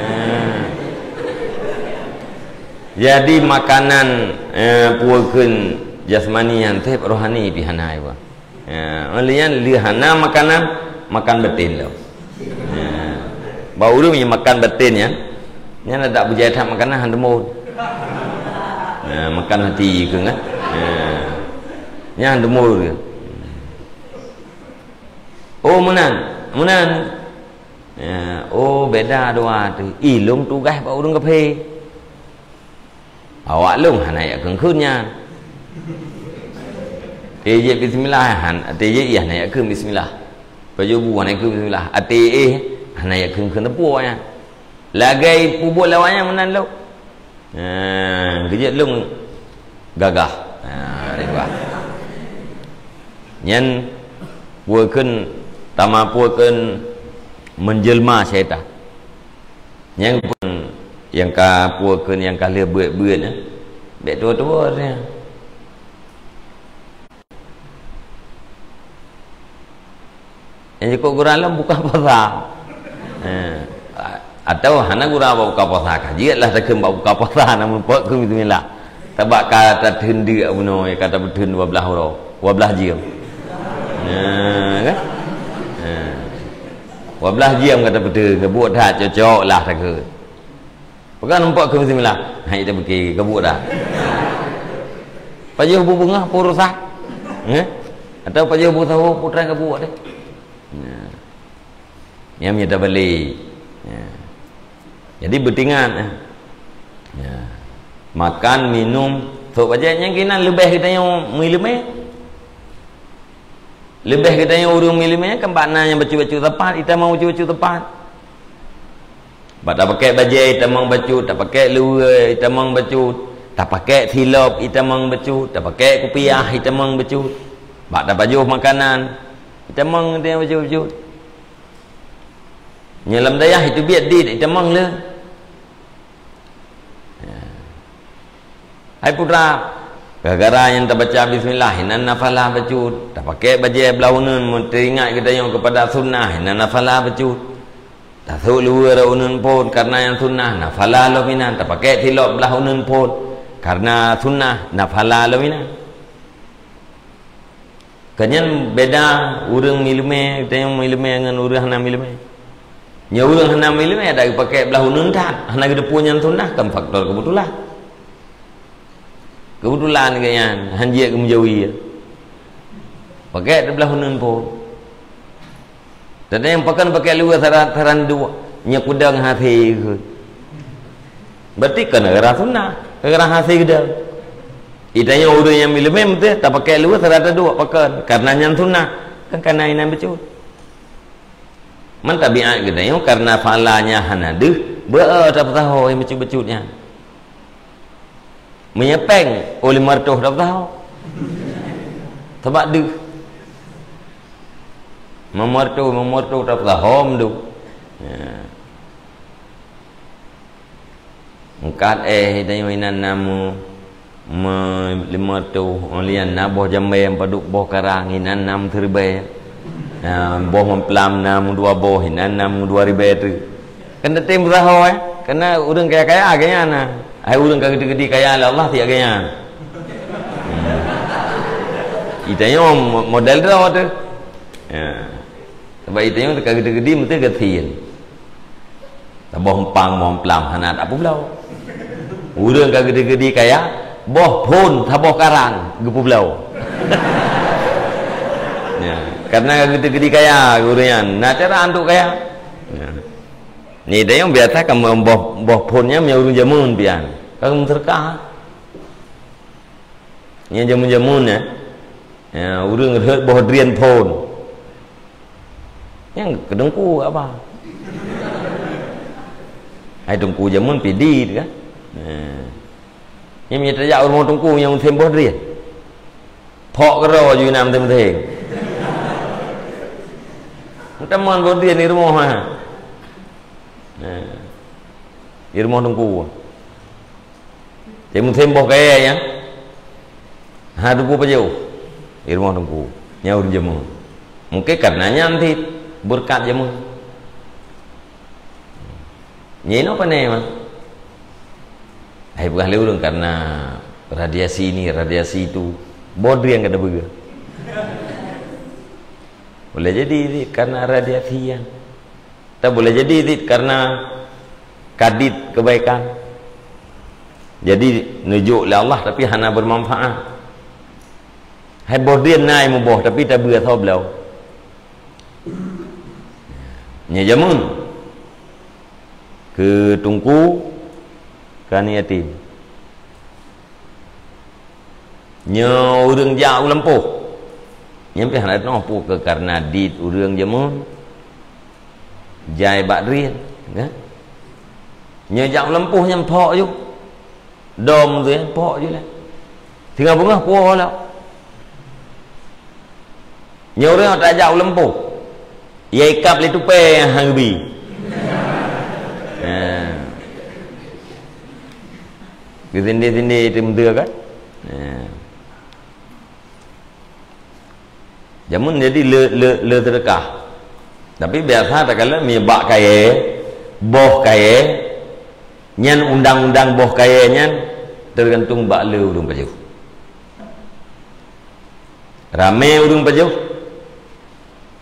Jadi makanan, eh, puwoe kheun jasmani nyan seb rohani pih hana iba. Ha, oleh nyan lheueh hana makanan, makan baten lom. Ha. Bak ureuëng nyang makan baten nyan, nyan adak beujai that makanan han deungon. Ha, makan hati keu kan. Ha. Nyan han deungon. Oh, meunan, meunan. Ya, oh, beda dua tu. Ilôn tugaih bak ureuëng kafé. Awak lôn hana yak kheun-kheun nyan. Teuh jieb bismillah, han, teuh jieb ié hana yak kheun bismillah. Pajoh bu hana yak kheun bismillah. Até éh hana yak kheun-kheun teupuoe nyan. Lagée peubuet lawak nyan meunan lôn. Ha, keujeuet lôn gagah. Ha, ribah. Nyan puwoe kheun, tama puwoe kheun menjelma syaitan. Nyang pun nyang ka puwoe kheun nyang ka lheueh beuet-beuet nyan. Bék tuwoe-tuwoe nyan. Nyang jikuk gura lom buka puasa. Eh, atau hana gura bak buka puasa, ka jeuet lah takheun bak buka puasa, namun pot keu bismillah. Sabab ka tatheun deuk bunoe, ka tabeutheun dua blah uroe, dua blah jeuem. Nah, kan? Nah. Dua blah jeuem ka tabeutheun, ka buet that cocok lah takheun. Peugah nampak keu bismillah. Hai, tapike, ka buet dah. Pajoh bu beungoh, peue rusak. Eh? Atau pajoh bu saho, peue trang ka buet deh. Nah. Nyang meunyo tabalik. Ya. Jadi beutingat, eh. Ya. Makan, minum, sôk bajée nyang keunan leubeh geutanyoe meuileumé. Leubeh geutanyoe ureuëng meuileumé kan bak na nyang bacut-bacut sapat, itamong bacut-bacut sapat. Bak tapakée bajée itamong bacut, tapakée luweue itamong bacut, tapakée silop itamong bacut, tapakée kupiah itamong bacut. Bak tapajoh makanan itamong geutanyoe bacut-bacut. Nyoe lam dayah iteubiet dit itamong le. Ya. Hai putra, gara-gara nyang tabaca bismillah, inan nafala bacut. Tapakée bajée blah uneuen meuteuingat geutanyoe keupada sunnah, inan nafala bacut. Tasôk luweue rot uneuen phon, kareuna nyang sunnah, nafala lom inan. Tapakée silop blah uneuen phon, kareuna sunnah, nafala lom inan. Keunyan beda ureuëng meuileumé, geutanyoe meuileumé ngon ureuëng hana meuileumé. Nyoe ureuëng hana meuileumé, adak geupakée blah uneuen that, hana geuteupeue nyan sunnah, kan faktor keubeutulan. Keubeutulan geuh nyan, han jeuet geumeujawi. Pakée blah uneuen phon. Teuntang pakon pakée luweue saran, saran duek, nyoe kudang hase keu. Berarti kan gara sunnah, gara hase kudang. Geutanyoe ureuëng nyang meuileumé meuteue tapakée luweue saran duek pakon, kareuna nyan sunnah, kan kareuna inan bacut. Man tabiat geutanyoe kareuna palanya hana deuh, beu tapeusaho nyang bacut-bacut nyan. Meunyo péng, oh lima ratus dah tahu. Sabab deuh. Meumeureutôh, meumeureutôh tapeusaho meudôk. Ya. Meukat éh tanyoe inan na meu-, meu-, limeureutôh, lian na boh jambée padub boh karang, inan na meuteuribée. Na boh meupelam na meudua boh, inan na meudua ribée teuk. Kan tatem peusaho, eh? Karena ureuëng kaya-kaya gaya na. Hai ureuëng ka geuti-geuti kaya lé Allah tiak gaya. Hmm. Itanyoe mo-, model droe teuh. Ya. Sabab itanyoe ka geuti-geuti meuteugeuti. Saboh empang, boh emplam hana tapubloe. Ureuëng ka geuti-geuti kaya, boh phon saboh karang geupubloe. Ya, karena ka geuti-geuti kaya ureuëng nyan, na cara untuk kaya. Ya. Ni dah yang biasa kamu boh, boh phon nyan meunyo ureuëng jameun pian. Ka meuseudekah. Nyan jameun-jameun, eh. Ya, ureuëng rhot boh drien phon. Nyang keu teungku apa? Hai teungku jameun pidit kan? Nah. Nyang meunyo tajak u rumoh teungku nyang musém boh drien. Phok keudroe ju na musém-musém. Meutamong boh drien di rumoh, ha. Nah. Di rumoh teungku. Di musém boh kayée nyan, ha, teungku pajoh. Di rumoh teungku. Nyan ureuëng jameun. Mungkin karena nyan cit beureukat jameun. Nyan inoe pane, mah. Hai peugah lé ureuëng karena radiasi ini, radiasi itu. Boh drien ka tabeue. Boleh jadi karena radiasi nyan. Tapi boleh jadi cit karena kadit kebaikan. Jadi neujok lé Allah tapi hana bermanfaat. Hai boh drien na imuboh tapi tabeue asoe bloe. Nyan jameun keu teungku keu aneuk yatim. Nyoe ureuëng jak u lampôh. Nyan pih hana teunoh peue keu karena dit ureuëng jameun jai bak drien, kan? Nyoe jak u lampôh nyan phok ju. Dom tu, eh, phok ju lah. Singoh beungoh puwoe lom. Nyoe ureuëng tajak u lampôh. Ia ikab lé tupée nyang han geubi. Ha. Geusindé-sindé itu meuteue kan? Ha. Jameun jadi le, le, le seudeukah. Tapi biasa takalon meunyo bak kayée, boh kayée, nyan undang-undang boh kayée nyan teugantung bak le ureuëng pajoh. Ramé ureuëng pajoh,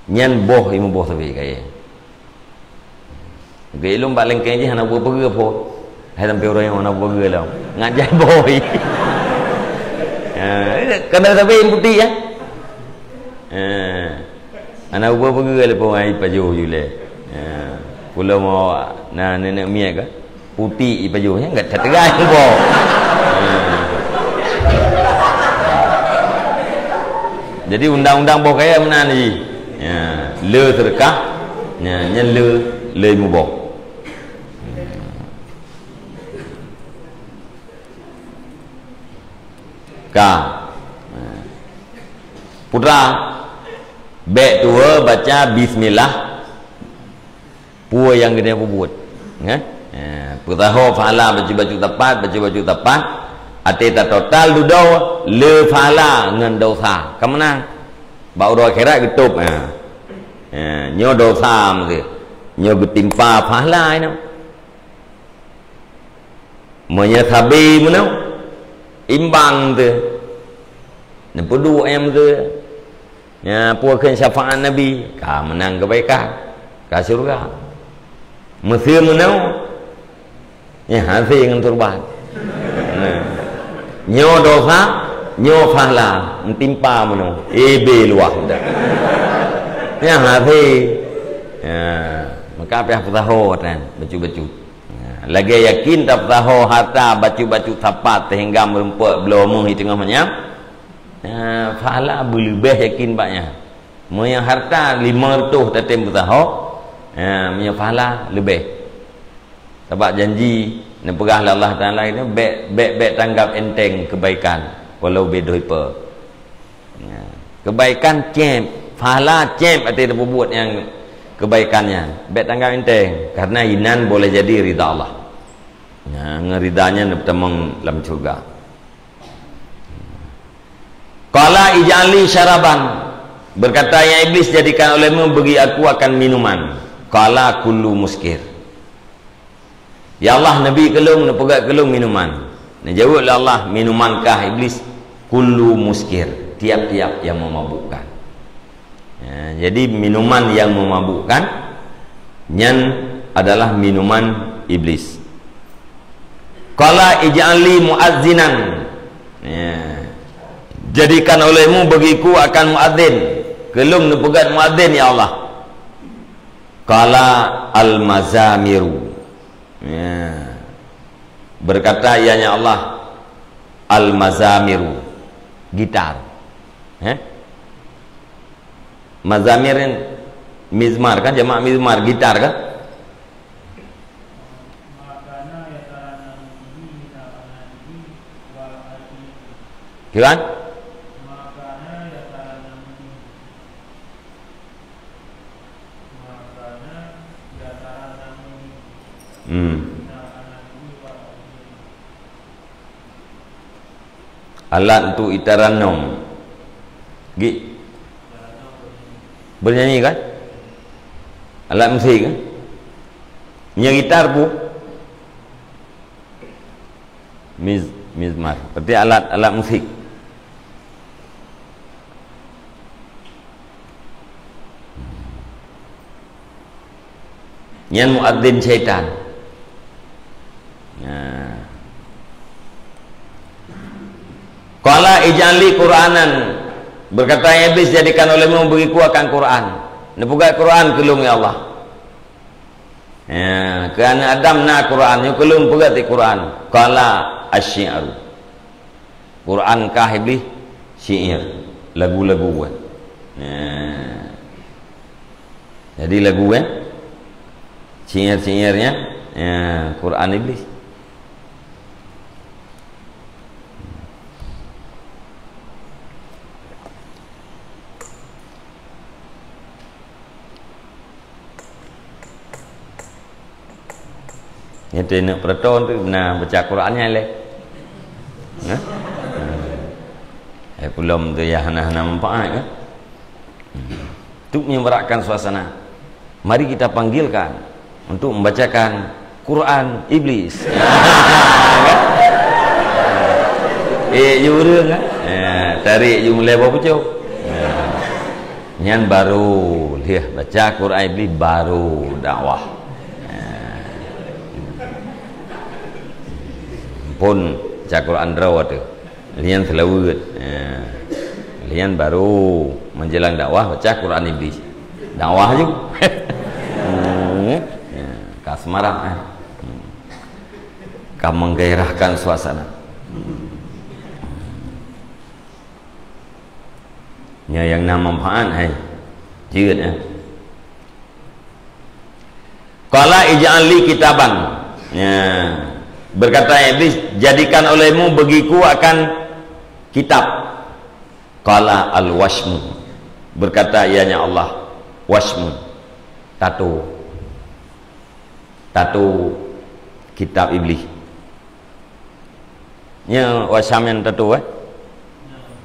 nyan boh imuboh sabe kayée. Geuilôn bak lengkeng jih hana buet peue-peue phon. Hai sampoe uroe nyoe hana buet peue-peue lom. Ngat jai boh. Ha, kana sabe putik, ya. Ha. Hana buet peue-peue lé phon ai pajoh ju lé. Ha. Pulo mo na nenek miet ka. Putik ipajoh nyan enggak teutegai boh. Ha. Jadi undang-undang boh kayée meunan jih. Ya, le seudeukah, ya, nyan le, le muboh. Ka. Putra, bék tuwoe baca bismillah. Peue nyang geutanyoe peubuet. Kan? Ha, peusaho pahala bacut-bacut sapat, bacut-bacut sapat. Até tatotal dudoe le pahala ngon dosa. Ka meunan. Bak uroe akhirat geutôb. Ha. Ha, nyoe dosa meusti. Nyoe geutimpa pahala inoe. Meunyoe sabe meunoe, imbang teuh. Neupeuduek nyang teuh. Nyan peue kheun syafaat Nabi, ka meunang keubaikan, ka syeuruga. Meuseu meunoe, nyan hase ngon turban. Nah. Nyoe dosa, nyoe pahala, meutimpa meunoe. Ibe luwah dah. Nyan hase. Ya, maka payah peusaho tan, bacut-bacut. Nah, lagée yakin tapeusaho harta bacut-bacut sapat sehingga meurumpok bloe meuh di teungoh manyam. Nah, pahala beuleubeh yakin bak nyan. Meunyoe harta limong reutôh tatem peusaho, nah, meunyoe pahala leubeh. Sabab janji neupeugah lé Allah Taala itu, bék, bék, bék tanggap enteng kebaikan walau beudôh ipe. Ya. Kebaikan céb, Pahala céb até tapeubuet nyang keubaikan nyan. Bék tanggap enteng, karena inan boleh jadi ridha Allah. Nah, ngon ridha nyan tamong lam syurga. Qala ij'al li syaraban. Berkata, "Ya Iblis, jadikan olehmu bagi aku akan minuman." Qala kullu muskir. "Ya Allah, neubi keu lôn, neupeugét keu lôn minuman." Neujaweueb lé Allah, "Minuman kah Iblis, kullu muskir, tiap-tiap yang memabukkan." Ya, jadi minuman yang memabukkan nyan adalah minuman Iblis. Qala ij'al li muazzinan. Ya. "Jadikan olehmu bagiku akan muadzin." Keu lôn neupeugét muadzin, ya Allah. Qala al-mazamiru. Ya. Berkata ianya Allah, al-mazamiru. Gitar. Eh? Mazamir ni mizmar kan, jamak mizmar, gitar kan? Kiban? Hmm. Alat untuk itarannom. Gi. Bernyanyi kan? Alat musik kan? Nya gitar pu. Miz-, mizmar. Berarti alat, alat musik. Nyan muadzin syaitan. Nah. Qala ij'al li Qur'anan. Berkata Iblis, "Jadikan olehmu bagiku akan Qur'an." Neupeugét Qur'an keu lôn, ya Allah. Ya, keu aneuk Adam na Qur'an, nyoe keu lôn peugét di Qur'an. Qala asy-syi'ru. Qur'an kah Iblis, syair, lagu-lagu kan. Ya. Jadi lagu kan, syair-syairnya, ya, Qur'an Iblis. Nyan teuh neuk peuraton teuh na baca Quran nyan lé. Hah? Eh, pulom tu ya hana-hana manfaat kan? Hmm. Untuk menyemarakkan suasana, mari kita panggilkan untuk membacakan Quran Iblis. Eh, ju ureueng, eh? Eh, tarik ju mulai bak pucok. Eh. Nyan baru lheueh baca Quran Iblis, baru dakwah. Eh. Pun baca Quran droe teuh. Lian seulaweuet. Eh. Lian baru menjelang dakwah baca Quran Iblis. Dakwah ju. Hmm. Ya, ka semarak, eh. Hmm. Ka menggairahkan suasana. Nyan nyang na manfaat, hai. Jeuet, eh. Qala ij'al li kitaban. Ya. Berkata Iblis, "Jadikan olehmu bagiku akan kitab." Qala al-washmu. Berkata ianya Allah, "Washmu." Tato. Tato kitab Iblis. Nyan washam nyang tato, eh?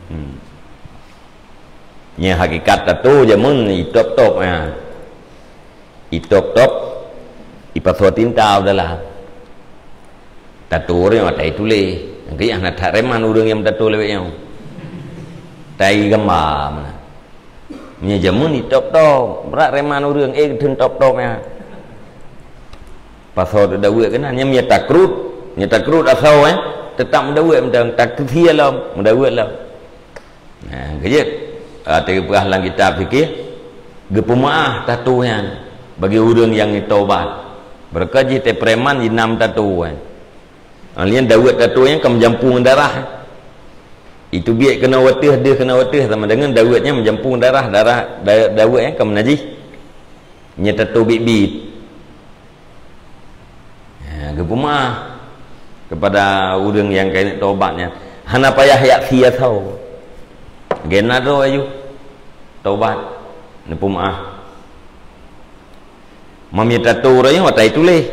Hmm. Nyan hakikat tato jameun itop-top, ya. Itop-top, ipasoe tinta u dalam. Tato ureueng matai tuléh. Engkeuh hana that reman ureueng nyang tato lewat nyoe. Tai gamba meunan. Meunyoe jameun itop-top, brat reman ureueng, eh, keuteun top-top nyan. Pasoe teuh daweuet keunan, nyan meunyoe takrut, meunyoe takrut asoe, eh, teutap meudaweuet mantong, takeusie lom, meudaweuet lom. Nah, keujeuet. Ah, teupeugah lam kitab fikih, geupeumaáh tato nyan bagi ureueng nyang tobat. Beureukat jih teupreman jinam tato nyan. Ah, nyan daweuet tato nyan ka meujampong darah. Itu biet keunoe wateuh, deuh keunoe wateuh, sama dengan daweuet nyan meujampong darah, darah da-, daweuet nyan ka meunajih. Nyan tato biet-biet. Ya, geupeumaáh kepada ureueng nyang keuneuk tobat nyan. Hana payah jak sie asoe. Gena droe aju tobat. Neupeumaáh. Meunyoe tato uroe nyoe ata tuléh.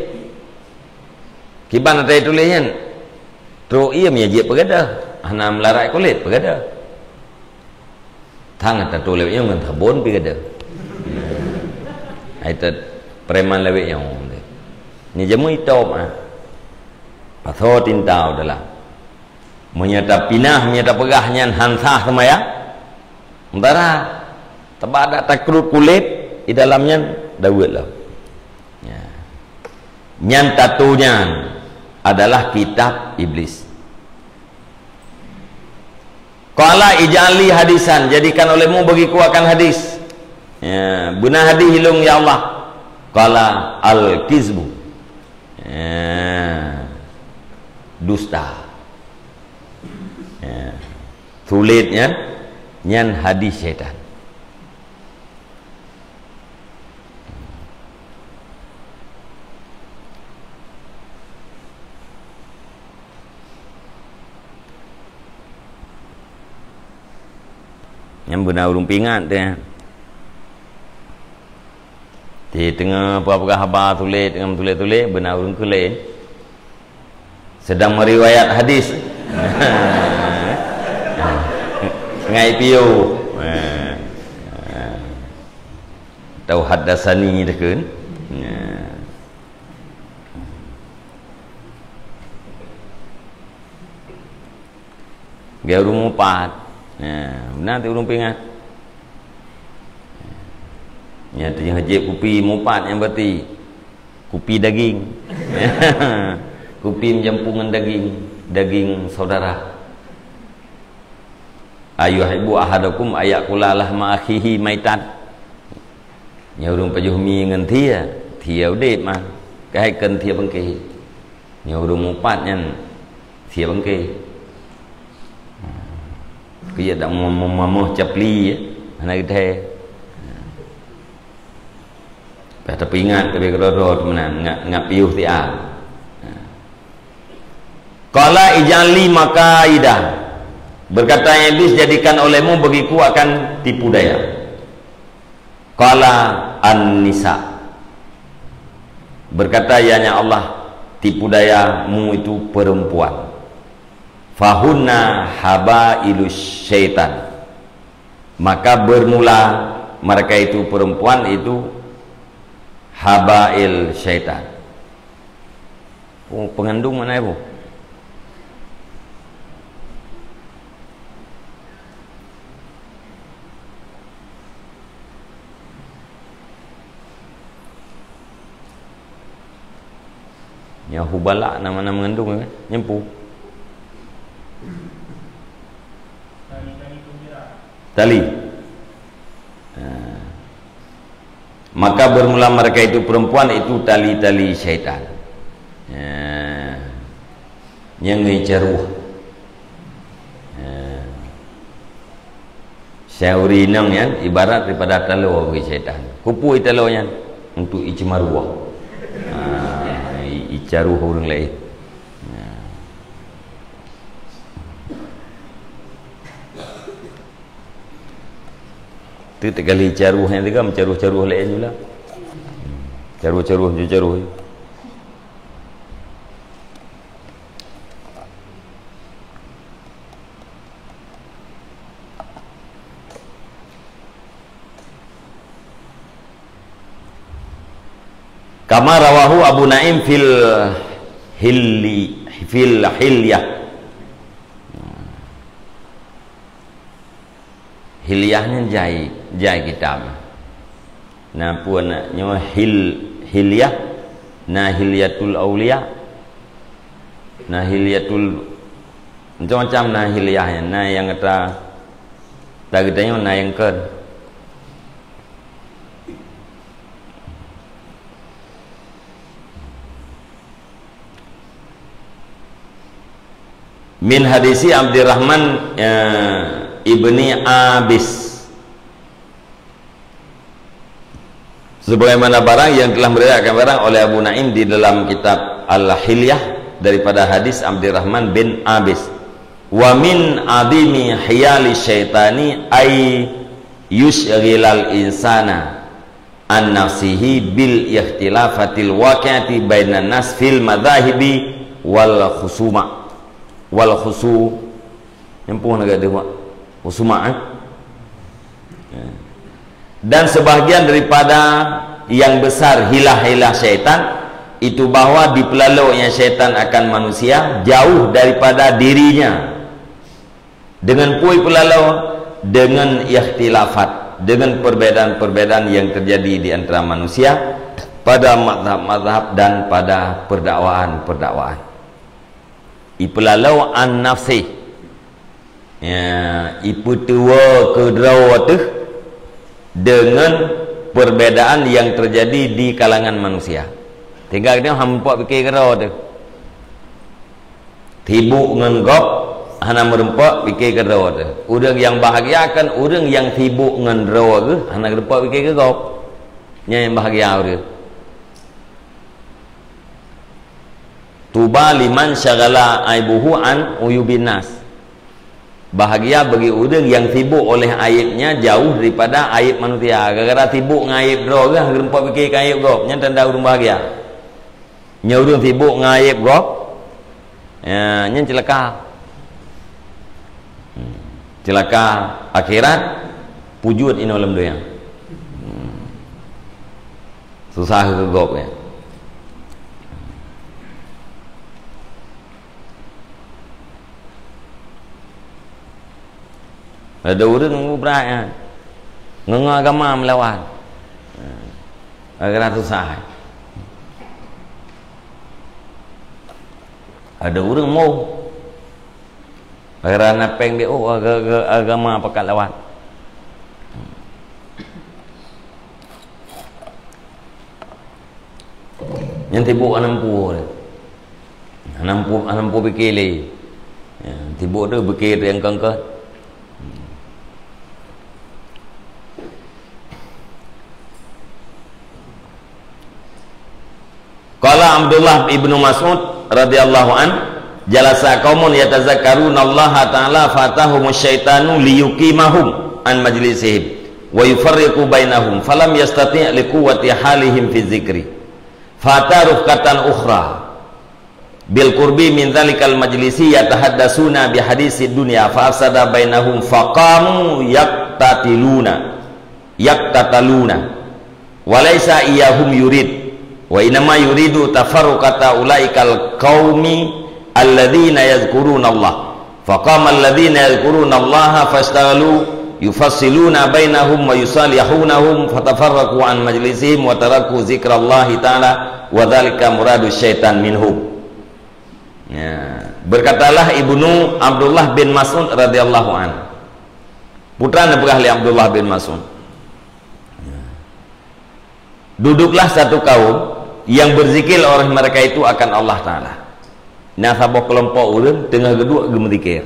Kiban ata tuléh nyan? Trok ié meunyoe jeuet peugadôh, hana meularat kulét peugadôh. Thang tato lewat nyoe ngon sabon peugadôh. Hai tat preman lewat nyoe. Ni jamu itop ah. Pasoe tinta u dalam. Meunyoe tapinah, meunyoe tapeugah nyan han sah seumayang, meudarat. Teuma adak takrut kulét di dalam nyan, daweuet lom. Ya. Nyan tato nyan adalah kitab Iblis. Qala ij'al li hadisan, jadikan olehmu bagiku akan hadis. Ya, beuna hadis ilôn ya Allah. Qala al-kizbu. Ya. Dusta. Ya. Tuléh nyan, nyan hadis syaitan. Nyan beuna ureuëng pingat teuh. Di teungoh peugah-peugah haba tuléh, teungoh meutuléh-tuléh, beuna ureuëng keu laén. Sedang meriwayat hadis. Ngai piôh. Tau haddasani deukun. Gaya ureuëng mupat. Nah, beuna teuh ureuëng pingat. Nyan teuh nyang jép kupi mupat nyang berarti kupi daging. Kupi meujampu ngon daging, daging saudara. Ayuhibbu ahadukum ayyakula lahma akhihi maitan. Nyoe ureuëng pajoh mi ngon thie, thie udép mah. Kahai kon thie beungkée. Nyoe ureuëng mupat nyan thie beungkée. Keu jeuet dak meumamah capli, hana geuthée. Bah tapeuingat keu droe-droe teumeunan ngat, ngat piôh tiang. Qala ij'al li makaida. Berkata Iblis, jadikan olehmu bagiku akan tipu daya. Qala an-nisa. Berkata ianya Allah, tipu dayamu itu perempuan. Fahunna habailu syaitan. Maka bermula mereka itu perempuan itu habail syaitan. Oh, pengandung makna apa? Nyan hubala nama-nama mengandung kan? Nyempu. Tali. Ha. Maka bermula mereka itu perempuan itu tali-tali syaitan. Ha. Nyang ngicaruh. Ha. Syauri inong nyan ibarat daripada taloe bagi syaitan. Kupui taloe nyan untuk icemaruah. Ha, i-, icaruh ureuëng lain. Ha. Tu teukali caruh nyan teuka meucaruh-caruh lain jula. Caruh-caruh, caruh. Kama rawahu Abu Naim fil hilli, fil hilyah. Hilyah nyan jai, jai kitab. Na peue na nyoe hil-, hilyah, na hilyatul aulia, na hilyatul, macam-macam na hilyah nyan, na nyang kata, ta geutanyoe na nyang kon. Min hadisi Abdurrahman, eh, ibni Abis. Sebagaimana barang yang telah meriwayatkan barang oleh Abu Naim di dalam kitab Al-Hilyah daripada hadis Abdurrahman bin Abis. Wa min adimi hiyali syaitani ay Yusyghilal insana an nafsihi bil ikhtilafatil waqi'ati bainan nas fil madzahibi wal khusuma. Wal khusu-, nyempuh lagak tu, Mak. Khusuma, eh? Ya. Dan sebahagian daripada yang besar hilah-hilah syaitan, itu bahwa dipeulalu nya syaitan akan manusia jauh daripada dirinya. Dengan peue peulalu? Dengan ikhtilafat, dengan perbedaan-perbedaan yang terjadi di antara manusia pada mazhab-mazhab dan pada perdakwaan-perdakwaan. Ipeulalu an nafsi. Ya, ipeutuwo keu droe teuh dengan perbedaan yang terjadi di kalangan manusia. Sehingga dia hana meureumpok pike keu droe teuh. Sibuk ngon gob, hana meureumpok pike keu droe teuh. Ureuëng nyang bahagia kan ureuëng nyang sibuk ngon droe geuh, hana meureumpok pike keu gob. Nyan nyang bahagia ureuëng. Tuba liman syaghala aibuhu an uyubin nas. Bahagia bagi ureuëng nyang sibuk oleh aibnya jauh daripada aib manusia. Gara-gara sibuk ngon aib droe geuh, hana meureumpok pike keu aib gob. Nyan tanda ureuëng bahagia. Nyoe ureuëng sibuk ngon aib gob, ya, nyan ceulaka. Hmm. Ceulaka akhirat, pujeuet inoe lam donya. Hmm. Susah keu gob, ya. Ada ureuëng brat nyan, ngon agama meulawan. Gara-gara susah. Ada ureuëng moh. Gara-gara na péng dia, oh, aga-, aga-, agama pakat lawan. Nyan sibuk hana meupue. Hana meupue, hana meupue pike lé. Ya, sibuk tu pike nyang kon-kon. Qala Abdullah ibnu Mas'ud radhiyallahu an, "Jalasa qaumun yatazakkaruna Allah ta'ala fatahumus syaitanu liyuqimahum an majlisihim wa yufarriqu bainahum, falam yastati' liquwwati halihim fi dzikri. Fata rufqatan ukhra bil qurbi min dzalikal majlisi yatahaddasuna bihaditsid dunya fa afsada bainahum faqamu yaqtatiluna, yaqtataluna. Wa laisa iyyahum yurid, wa innama yuridu tafarruqata ulaikal qaumi alladzina yadzkurunallah. Faqama alladzina yadzkurunallaha fastaghalu yufassiluna bainahum wa yusalihunahum fatafarraqu an majlisihim wa taraku dzikrallahi ta'ala wa dzalika muradu syaitan minhum." Ya. Berkatalah Ibnu Abdullah bin Mas'ud radhiyallahu anhu. Putra neupeugah lé Abdullah bin Mas'ud. Ya. Duduklah satu kaum yang berzikir oleh mereka itu akan Allah Ta'ala. Na saboh keulompok ureuëng teungoh geuduek geumeuzikir.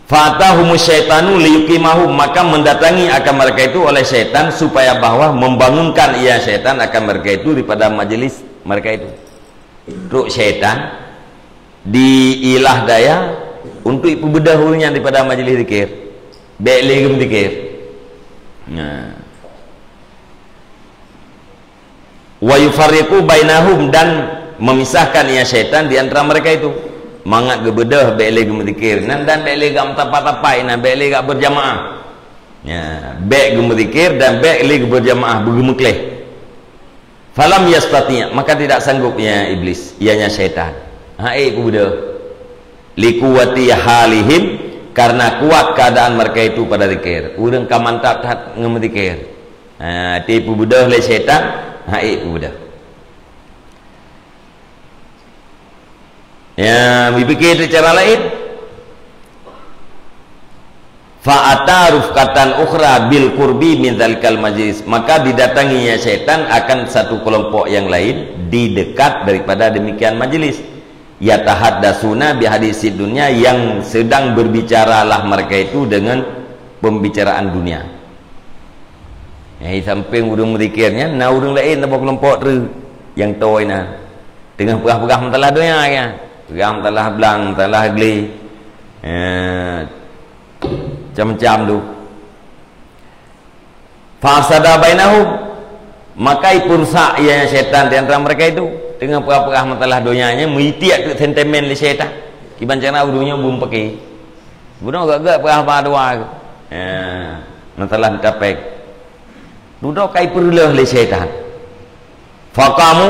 Fatahumus syaitanu liyuqimahum, maka mendatangi akan mereka itu oleh syaitan supaya bahwa membangunkan ia syaitan akan mereka itu daripada majelis mereka itu. Trok syaitan diilah daya untuk ipeubeudoh ureuëng nyan daripada majelis zikir. Bék lé geumeuzikir. Nah. Wa yufarriqu bainahum, dan memisahkan ia syaitan di antara mereka itu. Mangat geubeudôh bék lé geumeuzikir nan, dan bék lé gak meutapa-tapa inan, bék lé gak berjamaah. Ya, bék geumeuzikir dan bék lé geuberjamaah, beugeumeukleh. Falam yastati', maka tidak sanggup ia iblis, ianya syaitan. Hai kubeudôh. Liquwwati halihim, karena kuat keadaan mereka itu pada zikir. Ureuëng ka mantap that ngon meuzikir. Ha, ti peubeudoh lé syaitan, hai peubeudoh. Ya, dipikir cara lain. Fa ata rufqatan ukhra bil qurbi min zalikal majlis. Maka didatanginya syaitan akan satu kelompok yang lain di dekat daripada demikian majlis. Yatahaddasuna bihadisid dunya, yang sedang berbicaralah mereka itu dengan pembicaraan dunia. Nyang di sampéng ureuëng meuzikir nyan, na ureuëng laén saboh keulompok treuk nyang toe na. Teungoh peugah-peugah meusalah donya nyan. Peugah meusalah blang, meusalah glé. Eh, macam-macam tu. Fasada bainahum, maka ipeurusak ia syaitan di antara mereka itu. Teungoh peugah-peugah masalah donya nyan, meutiek keu sentimen lé syaitan. Kiban cara ureuëng nyoe beuem paké. Bunoe gak-gak peugah ba dua. Ya, masalah tapek. Dudoe kai peureuloh lé syaitan. Faqamu,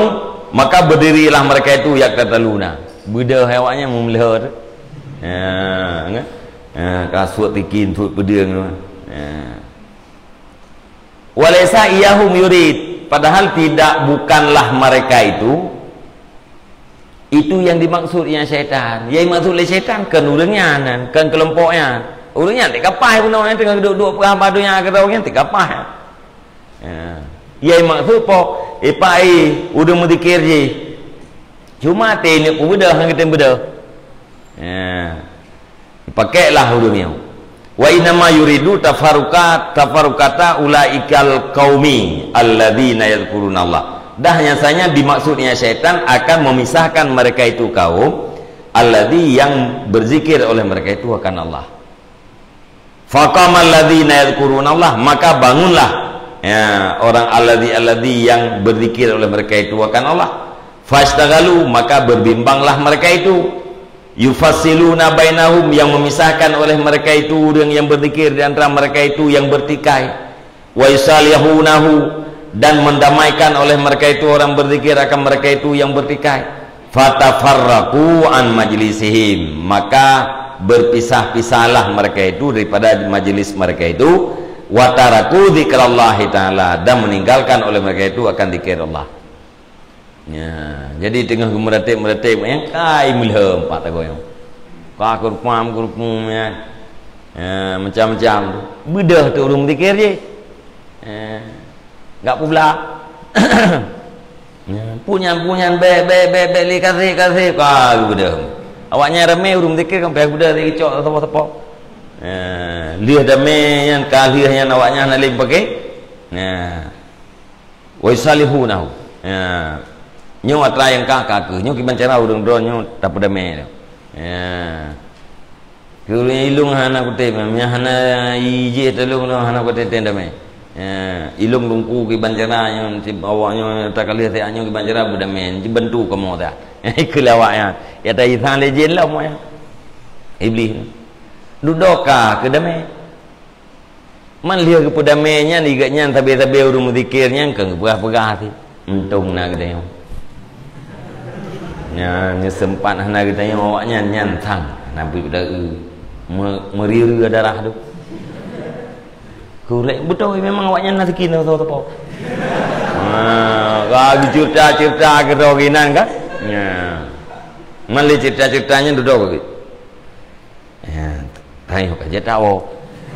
maka berdirilah mereka itu yaqtataluna. Beudôh awaknyan meumeuleho tu. Ya, kan? Ya, ka suet tikin, suet peudeueng tu. Ya. Walaisa iyahum yurid, padahal tidak, bukanlah mereka itu, itu yang dimaksud yang syaitan. Yang dimaksud oleh syaitan kan ureuëng nyan, kan kelompok nyan. Ureuëng nyan tak kapah bunoe nyan teungoh duek-duek peugah ba donya keu ureuëng nyan tak kapah. Ya. Yang dimaksud po, ipai ureuëng meuzikir jih. Cuma teuneuk peubeudoh ngon geutem beudôh. Ya. Pakailah ureuëng nyoe. Wa innama yuridu tafaruka tafarukata ulaikal qaumi alladzina yadzkurunallah. Dah nyasanya dimaksudnya syaitan akan memisahkan mereka itu kaum alladzi yang berzikir oleh mereka itu akan Allah. Faqamal ladzina yadzkurunallah, maka bangunlah, ya, orang alladzi alladzi yang berzikir oleh mereka itu akan Allah. Fashtaghalu, maka berbimbanglah mereka itu. Yufassiluna bainahum, yang memisahkan oleh mereka itu ureuëng yang berzikir di antara mereka itu yang bertikai. Wa yusalihunahu, dan mendamaikan oleh mereka itu orang berzikir akan mereka itu yang bertikai. Fatafarraqu an majlisihim, maka berpisah-pisahlah mereka itu daripada majelis mereka itu. Wa taraku dzikrallahi ta'ala, dan meninggalkan oleh mereka itu akan zikir Allah. Ya, jadi teungoh geumeurateb-meurateb nyang kai meulheuem pat tagoe nyoe. Ka keurupam-keurupum nyan. Ya, macam-macam tu. Beudôh tu ureuëng zikir jih. Ya. Gak pula. Ya, punyan-punyan bek bek bek bek lé kasih kasih ka beudôh. Awaknyan ramé ureuëng zikir kan payah beudôh lé cok sapo-sapo. Ya, lheueh damé nyan ka lheueh nyan awaknyan hana lé paké. Ya. Wa yusalihunahu. Ya. Nyoe atra nyang ka ka keuh. Nyoe kiban cara ureuëng droe nyoe tapeudamé. Ya. Keu ureuëng ilung hana kutem, nyang hana ijih teuh lôn hana kutem damé. Ya, ilung lungku kiban cara nyoe awak nyoe takalih siat nyoe kiban cara beudamé, jibantu kamoe dah. Ikeu lawak nyan. Ya ta isang lé jin lah moe. Iblis. Dudoe ka keu damé. Man lheueh geupeudamé nyan, igak nyan sabe-sabe ureuëng meuzikir nyan keu geupeugah-peugah sit. Untông na geutanyoe. Nyan, nyan sempat hana geutanyoe awaknyan nyan sang. Nabi udah, eh, me-, meuriri darah tu. Kurek beutôi memang awaknyan na sikin atau teupok. Ha, ka geuceurita-ceurita keudroe ginan kan? Nya. Man lé ceurita-ceurita nyan dudoe keu. Ya, tanyoe ka jeuet tawoe.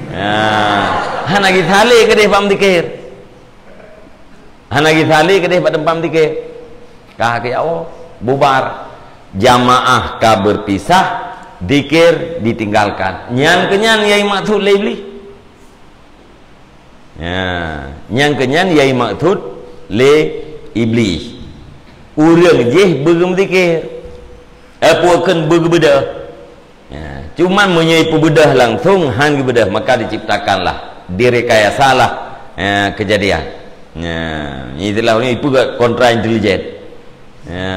Ya, hana geusalé keudeh bak meudikir. Hana geusalé keudeh bak teumpat meudikir. Ka keu awak bubar. Jamaah ka berpisah, dikir ditinggalkan. Nyan keu nyan nyang maksud lé Iblih. Ya, nyang keu nyan nyang maksud lé Iblih. Ureuëng jih beugeumeutikir. Eh, peue kheun beugeubeudoh. Ya, cuman meunyoe ipeubeudoh langsung han geubeudoh, maka diciptakanlah, direkayasalah, ya, kejadian. Ya, istilah ureuëng ipeugah kontra intelijen. Ya,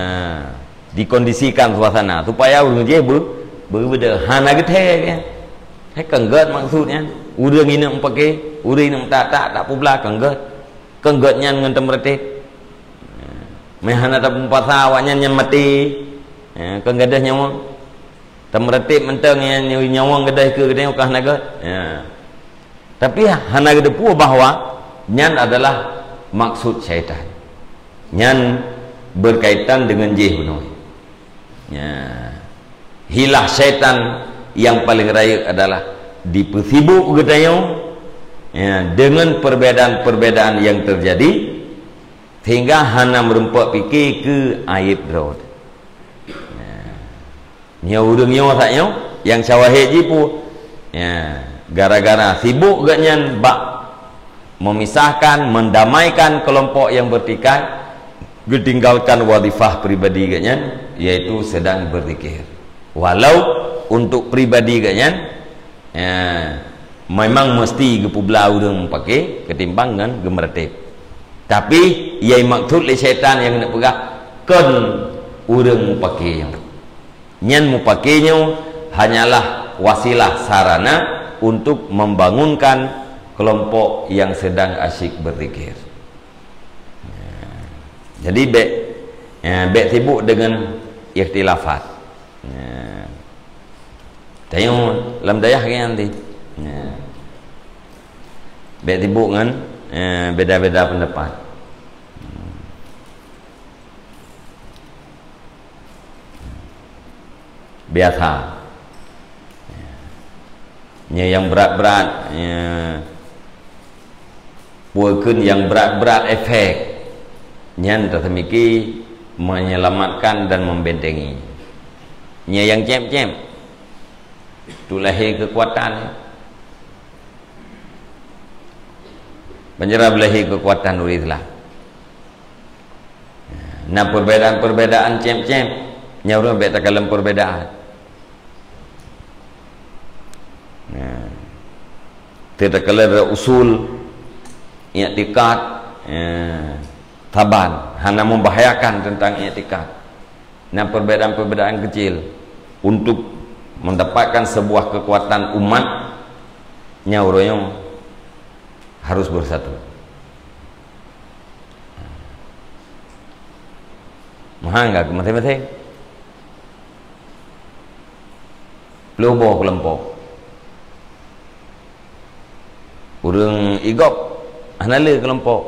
dikondisikan suasana supaya ureuëng jih beu-, beubeudôh. Hana geuthèe nyan. Hai keu gét maksud nyan. Ureuëng inong paké, ureuëng inong tak, tak, tak peublah keu gét. Keu gét nyan ngon teumeureutéb. Meuhana tapeupasa awaknyan nyan maté. Ya, keu gadôh nyawöng. Teumeureutéb mantong nyan nyawöng gadôh keu geutanyoe ka hana gét. Ya. Tapi hana geuteupeue bahwa nyan adalah maksud syaitan. Nyan berkaitan dengan jih bunoe. Ya. Hilah syaitan yang paling rayeuk adalah dipeusibuk geutanyoe, ya, dengan perbedaan-perbedaan yang terjadi sehingga hana meurumpok pike keu aib droe. Ya. Nyoe ureuëng nyoe saat nyoe, nyang syawahid jipu. Ya, gara-gara sibuk geuhnyan bak memisahkan, mendamaikan kelompok yang bertikai, geutinggalkan wadhifah pribadi geuhnyan, yaitu sedang berzikir. Walau untuk pribadi geuhnyan, ya, Memang meusti geupeubla ureuëng mupake keutimbang ngon geumeuratéb. Tapi, nyang maksud lé syaitan nyang geuneuk peugah kon ureuëng mupake nyoe. Nyan mupake nyoe hanyalah wasilah sarana untuk membangunkan kelompok yang sedang asyik berzikir. Jadi, bék, ya, bék sibuk dengan ikhtilafat. Ya. Tanyoe lam dayah ke nanti. Ya. Bék sibuk ngon, ya, beda-beda pendapat. Biasa. Nyoe nyang brat-brat, ya. Peue kheun nyang brat-brat efek. Nyan taseumiki menyelamatkan dan membentengi. Nyoe nyang cém-cém. Tu lahé keukuatan. Banjara beulahi keukuatan ureuëng Islam. Na perbedaan-perbedaan cém-cém, nyan ureuëng bék takalon perbedaan. Nah, teuh takalon usul, i'tikad, ya, saban, hana membahayakan tentang i'tikad. Na perbedaan-perbedaan kecil untuk mendapatkan sebuah kekuatan umat, nyan ureuëng nyoe harus bersatu. Meuhan ka keu maséng-maséng. Ploh boh keulompok. Ureuëng i gob hana le keulompok.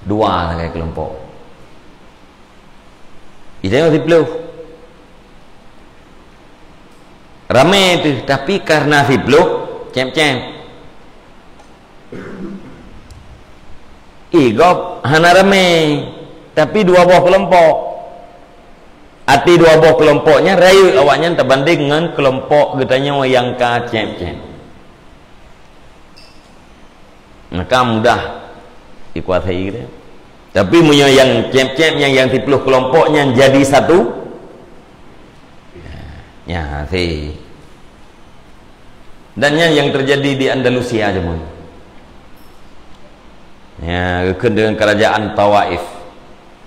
Dua sagai keulompok. Itanyoe siploh. Ramé teuh, tapi karena siploh, cém-cém. I gob hana ramé, tapi dua boh keulompok. Até dua boh keulompok nyan rayeuk awaknyan tabandéng ngon keulompok geutanyoe nyang ka cém-cém. Maka mudah dikuasai gitu. Tapi meunyoe nyang cém-cém, nyang, nyang siploh keulompok nyan jadi satu, nyan hase. Dan nyan nyang terjadi di Andalusia jameun. Ya, geukheun deungon kerajaan Tawaif,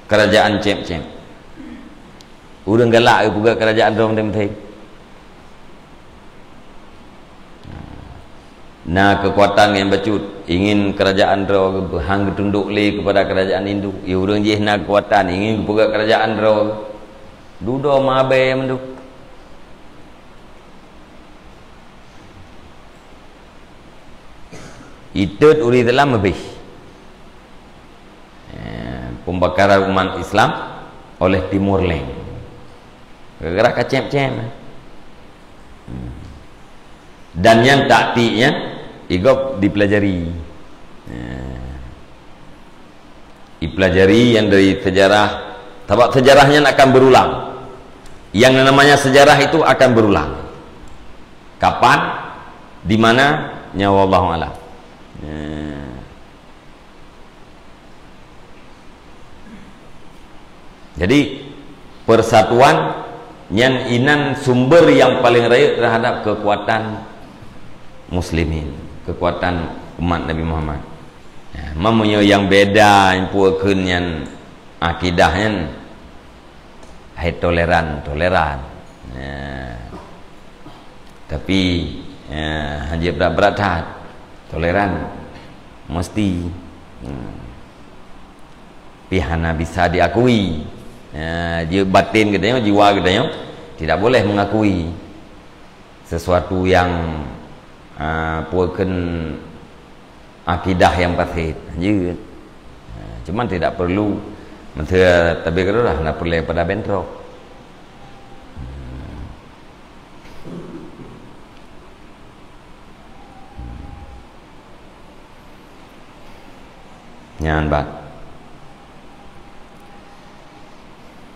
kerajaan cém-cém. Ureuëng galak geupeugah kerajaan droe meunteng-meunteng. Na keukuatan nyang bacut, ingin kerajaan droe hang geutundok lé kepada kerajaan induk. Ya, ureuëng jih na keukuatan, ingin geupeugah kerajaan droe. Dudoe mabée mandum. Itot ureuëng Islam habéh. Eh, pembakaran umat Islam oleh Timur Leng. Gara-gara ka cém-cém. Hmm. Dan nyan taktiknya, i gob dipelajari. Eh. Dipelajari yang dari sejarah, sebab sejarah nyan akan berulang. Yang namanya sejarah itu akan berulang. Kapan, di mana, nyan wallahu alam. Ya. Jadi, persatuan nyan inan sumber yang paling rayeuk terhadap kekuatan muslimin, kekuatan umat Nabi Muhammad. Ya, meunyoe nyang beda, nyang peue kheun nyan akidah nyan, hai toleran, toleran. Ya. Tapi, ya, hana brat-brat that. Toleran mesti. Hmm. Tapi hana bisa diakui. Ya, ji-, batin geutanyoe, jiwa geutanyoe tidak boleh mengakui sesuatu yang, ah, peue kheun akidah nyang fasid. Jeuet. Ha, cuman tidak perlu, meunteuka tabi keudroe hana peureulée pada bentrok. Nyan bat.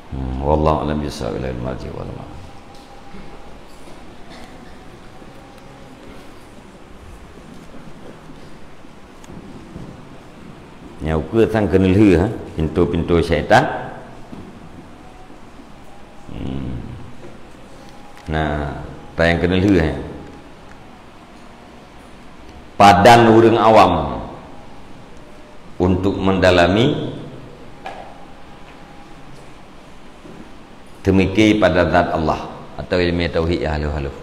Hmm, wallahu a'lam bissawab, ilaihi marji wal ma'ab. Nyang ukeue sang keuneulheueh, ha, pintoe-pintoe syaitan. Hmm. Nah, ta nyang keuneulheueh, ha. Padan ureuëng awam untuk mendalami, teumike pada zat Allah atau ilmu tauhid ya halo-halo.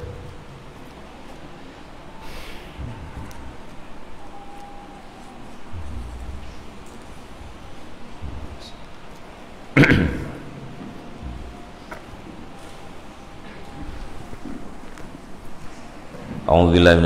A'udzubillahi